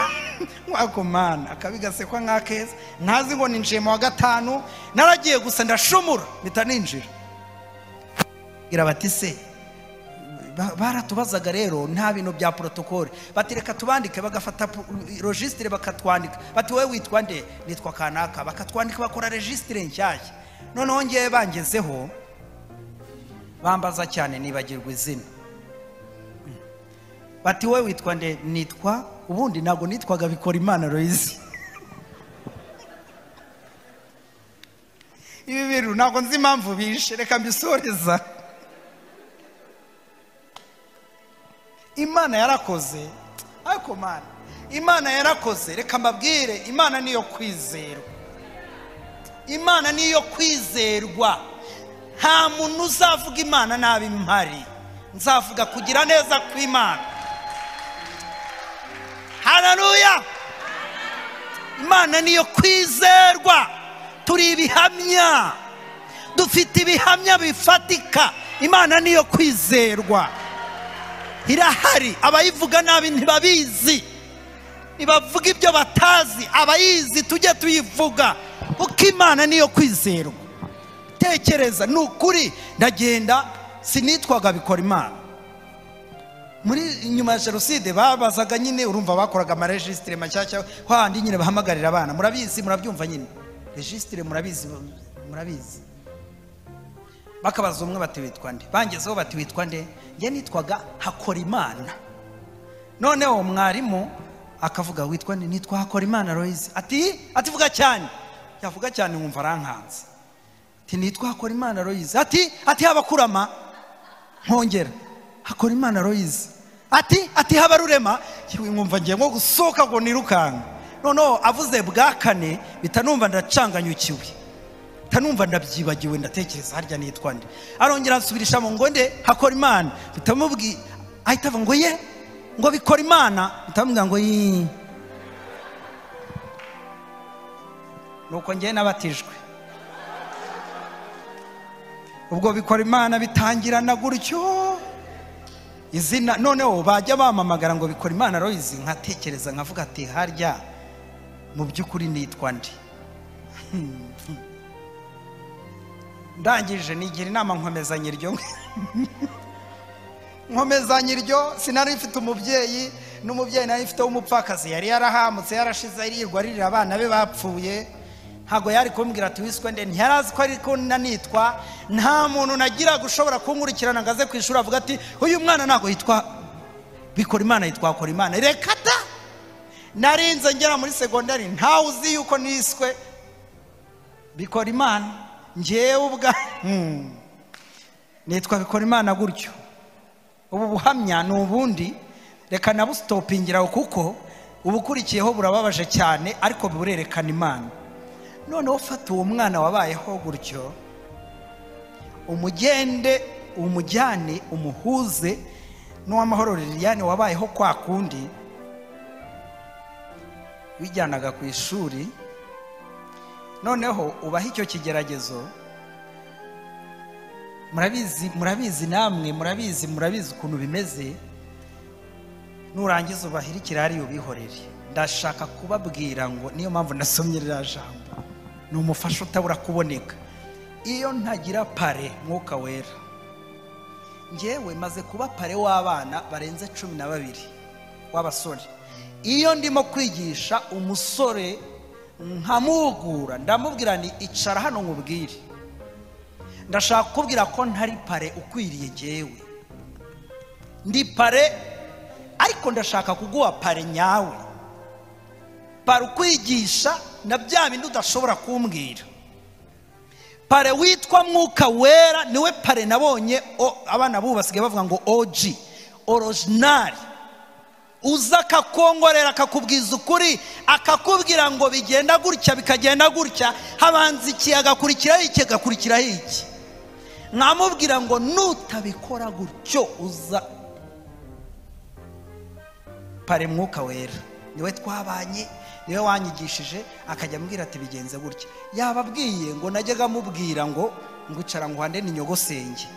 Wako mana akabigasekwa nk'akeza, ntazi ngo ninjiye mu wa gatanu, naragiye gusa ndashumura mpita ninjira. Bwira bati se baratubazaga rero nta bintu bya protocole, bati reka tubandike, bagafata registre bakatwandika, bati wowe witwa nde? Nitwa kanaka, bakatwandika bakora registre nshyashya. Noneho ngiye bangezeho bambaza cyane nibagirwa izina, bati wowe witwa nde? Nitwa, ubundi ntabwo nitwaga Bikorimana Loise. Ibi bintu ntabwo nzi impamvu bishe, reka mbisoreza. Imana yarakoze, ariko mana Imana yarakoze, reka mbabwire, Imana niyo kwizerwa. Imana niyo kwizerwa. Nta muntu uzavuga Imana nabi mpari, nzavuga kugira neza kw'Imana. Haleluya! Imana niyo kwizerwa. Turi ibihamya, dufite ibihamya bifatika. Imana niyo kwizerwa, irahari. Abayivuga nabi ntibabizi, ntibavuga ibyo batazi. Abayizi tujye tuyivuga, kuko Imana niyo kwizerwa. Tekereza, ni ukuri ndagenda sinitwaga Bikorimana. Muri nyuma ya jenoside babazaga nyine, urumva bakoraga ama registre mashyashya handi nyine bahamagarira abana, murabizi murabyumva nyine registre, murabizi murabizi. Bakabaza umwe bati witwa nde? Bangezeho bati witwa nde? Njye nitwaga Hakorimana. Noneho mwarimu akavuga witwa nde? Nitwa Hakorimana Loise. Ati ativuga cyane, yavuga cyane nkumva arankanze. Ati nitwa Hakorimana Loise. Ati haba kurama, nkongera Hakorimana Loise. Ati haba rurema, nkumva ngiye nko gusohoka ngo nirukanka. Noneho avuze bwa kane bitanumva ndacanganyukiwe, tanumva ndabyibagiwe, ndatekereza harya nitwa nde. Arongera ansubirisha mu ngo nde? Hakorimana. Bitamubwi ahita avuga ngo ye ngo Bikorimana, bitamubwira ngo yi. Nuko ngiye nabatijwe. Ubwo Bikorimana bitangirana gutyo izina. Noneho bajya bamamagara ngo Bikorimana Loise, nkatekereza nkavuga ati harya mu by'ukuri nitwa nde? Ndangije nigira inama nkomezanya iryo, nkomezanya iryo. Sinari mfite umubyeyi, n'umubyeyi nari mfite w'umupfakazi yari yarahamutse, yarashize, yirirwa aririra abana be bapfuye. Ntabwo yari kumbwira ati wiswe nde, ntiyarazi ko ariko nanitwa. Nta muntu nagiraga ushobora kunkurikirana ngo aze ku ishuri avuga ati uyu mwana ntabwo yitwa Bikorimana, yitwa Hakorimana. Reka da! Narinze ngera muri segondari ntawe uzi yuko niswe Bikorimana. Njyewe ubwa nitwa Bikorimana gutyo. Ubu buhamya ni ubundi, reka nabustopingira kuko ubukurikiyeho burababaje cyane, ariko burerekana Imana. Noneho fata uwo mwana wabayeho gutyo, umugende umujyane umuhuze n'uwamahoro Liliane wabayeho kwa kundi wijyanaga ku ishuri. Noneho ubaha icyo kigeragezo. Murabizi, murabizi namwe murabizi, murabizi ukuntu bimeze. Nurangiza ubahirikira ari ubihorere. Ndashaka kubabwira ngo niyo mpamvu nasomye ririya jambo, ni umufasha utabura kuboneka. Iyo ntagira pare Mwuka Wera, njyewe maze kuba pare w'abana barenze 12 w'abasore. Iyo ndimo kwigisha umusore nkamugura, ndamubwira ni icara hano nkubwire, ndashaka kukubwira ko ntari pare ukwiriye. Njyewe ndi pare, ariko ndashaka kuguha pare nyawe, pare ukwigisha na bya bindi udashobora kumbwira. Pare witwa Mwuka Wera niwe pare nabonye. Abana bubu basigaye bavuga ngo OG, original. Uza akakongorera akakubwiza ukuri, akakubwira ngo bigenda gutya bikagenda gutya, habanza iki agakurikiraho iki agakurikiraho iki. Nkamubwira ngo nutabikora gutyo uza. Pare Mwuka Wera niwe twabanye, niwe wanyigishije, akajya ambwira ati bigenze gutya. Yababwiye ngo najyaga amubwira ngo ngucara ngo hande ni nyogosenge,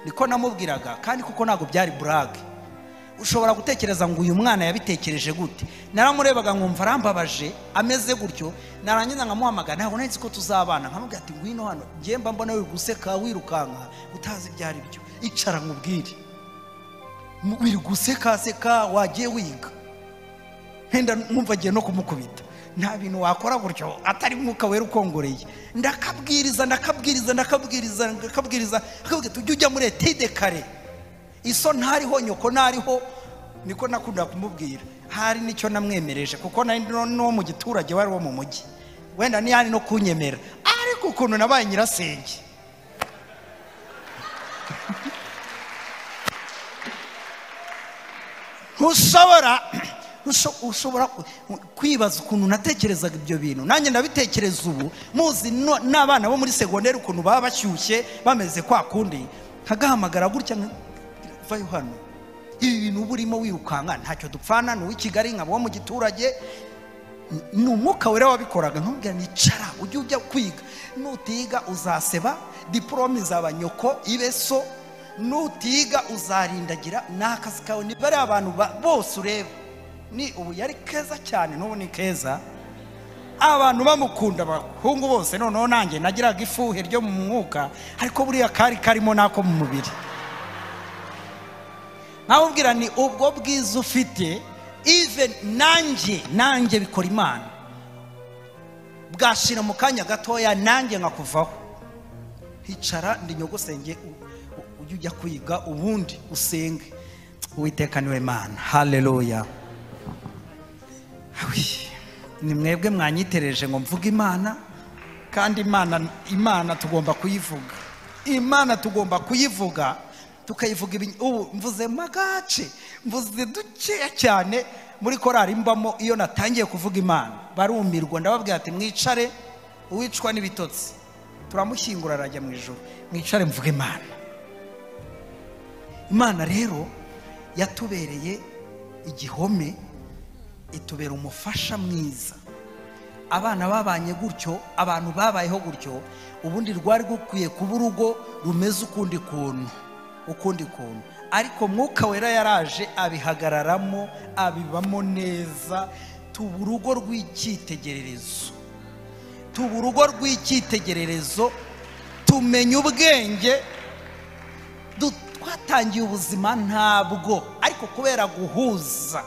niko namubwiraga, kandi kuko ntabwo byari burage. Ushobora gutekereza ngo uyu mwana yabitekereje gute? Naramurebaga nkumva arambabaje ameze gutyo, narangiza nkamuhamagara, ntabwo nari nzi ko tuzabana, nkamubwira ati ngwino hano, njye mba mbona uri guseka wirukanka utazi ibyo ari byo, icara nkubwire, uri gusekaseka wagiye wiga. Henda nkumva agiye no kumukubita, nta bintu wakora gutyo atari Mwuka Wera ukongoreye. Ndakabwiriza ndakabwiriza ndakabwiriza ndakabwiriza, akabwira tujye ujya muri etide kare, iso ntariho nyoko ntariho, niko nakunda kumubwira. Hari nicyo namwemereje kuko nari no mu giturage wari wo mu mujyi, wenda ntiyari no kunyemera, ariko ukuntu nabaye nyirasenge ushobora kwibaza ukuntu natekerezaga ibyo bintu. Nanjye ndabitekereza ubu, muzi n'abana bo muri segonderi ukuntu baba bashyushye bameze kwa kundi, nkagahamagara gutya vayo hano, ibi bintu uba urimo wirukanka ntacyo dupfana, ni uw'i Kigali nkaba uwo mu giturage. Ni Umwuka Wera wabikoraga, nkamubwira nicara ujye ujya kwiga, nutiga uzaseba, diporome izaba nyoko ibe so, nutiga uzarindagira, ni akazi kawe. Niba ari abantu bose ureba, ni ubu yari keza cyane, n'ubu ni keza, abantu bamukunda abahungu bose. Noneho nanjye nagiraga ifuhe ryo mu mwuka, ariko buriya kari karimo nako mu mubiri. Nkabubwira ni ubwo bwiza ufite, even nanjye bikora Imana, bwashira mu kanya gatoya nanjye nkakuvaho. Hicara ndi nyogosenge, ujye ujya kwiga ubundi usenge. Uwiteka niwe Mana. Haleluya. Ni mwebwe mwanyitereje ngo mvuge Imana, kandi Imana tugomba kuyivuga. Imana tugomba kuyivuga, tukayivuga. Ubu mvuze magace, mvuze dukeya cyane. Muri korari mbamo iyo natangiye kuvuga Imana barumirwa, ndababwira ati mwicare, uwicwa n'ibitotsi turamushyingura arajya mu ijuru, mwicare mvuge Imana. Imana rero yatubereye igihome, itubera umufasha mwiza. Abana babanye gutyo, abantu babayeho gutyo, ubundi rwari gukwiye kuba urugo rumeze ukundi kuntu, ariko Mwuka Wera yaraje abihagararamo, abibamo neza. Tuba urugo rw'icyitegererezo, tuba urugo rw'icyitegererezo, tumenya ubwenge. Twatangiye ubuzima ntabwo, ariko kubera guhuza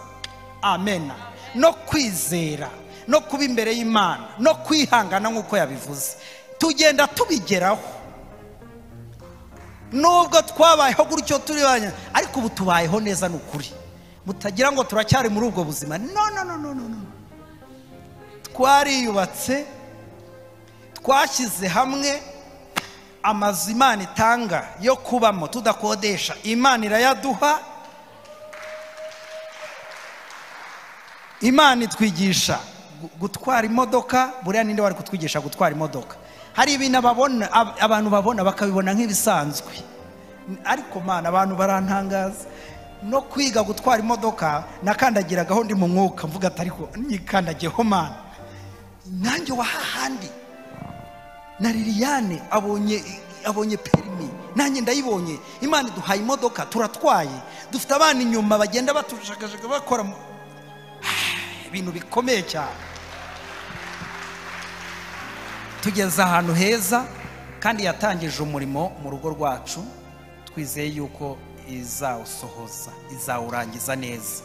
amena no kwizera no kuba imbere y'Imana no kwihangana nk'uko yabivuze, tugenda tubigeraho. Nubwo twabayeho gutyo turi banya, ariko ubu tubayeho neza. Ni ukuri, mutagira ngo turacyari muri ubwo buzima. No no no no no, twariyubatse, twashyize hamwe amazu Imana itanga yo kubamo tudakodesha, Imana irayaduha. Imana itwigisha gutwara imodoka. Buriya ninde wari kutwigisha gutwara imodoka? Hari ibintu abantu babona bakabibona nk'ibisanzwe, ariko Mana abantu barantangaza. No kwiga gutwara imodoka nakandagiragaho ndi mu mwuka, mvuga ati ariko nyikandagiyeho Mana, nanjye wahahandi na Liliane abonye perimi, nanjye ndayibonye. Imana iduhaye imodoka turatwaye, dufite abana inyuma bagenda batushakajaga bakora ibintu bikomeye cyane. Tugeze ahantu heza, kandi yatangije umurimo mu rugo rwacu, twizeye yuko izawusohoza, izawurangiza neza.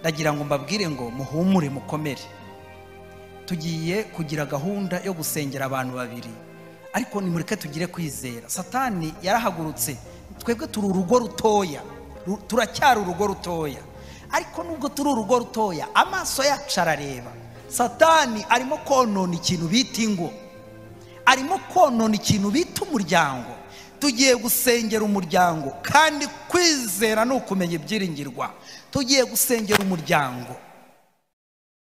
Ndagira ngo mbabwire ngo muhumure, mukomere. Tugiye kugira gahunda yo gusengera abantu babiri, ariko nimureke tugire kwizera. Satani yarahagurutse, twebwe turi urugo rutoya, turacyari urugo rutoya, ariko nubwo turi urugo rutoya amaso yacu arareba. Satani arimo konona ikintu bita ingo, arimo konona ikintu bita umuryango. Tugiye gusengera umuryango, kandi kwizera ni ukumenya ibyiringirwa. Tugiye gusengera umuryango.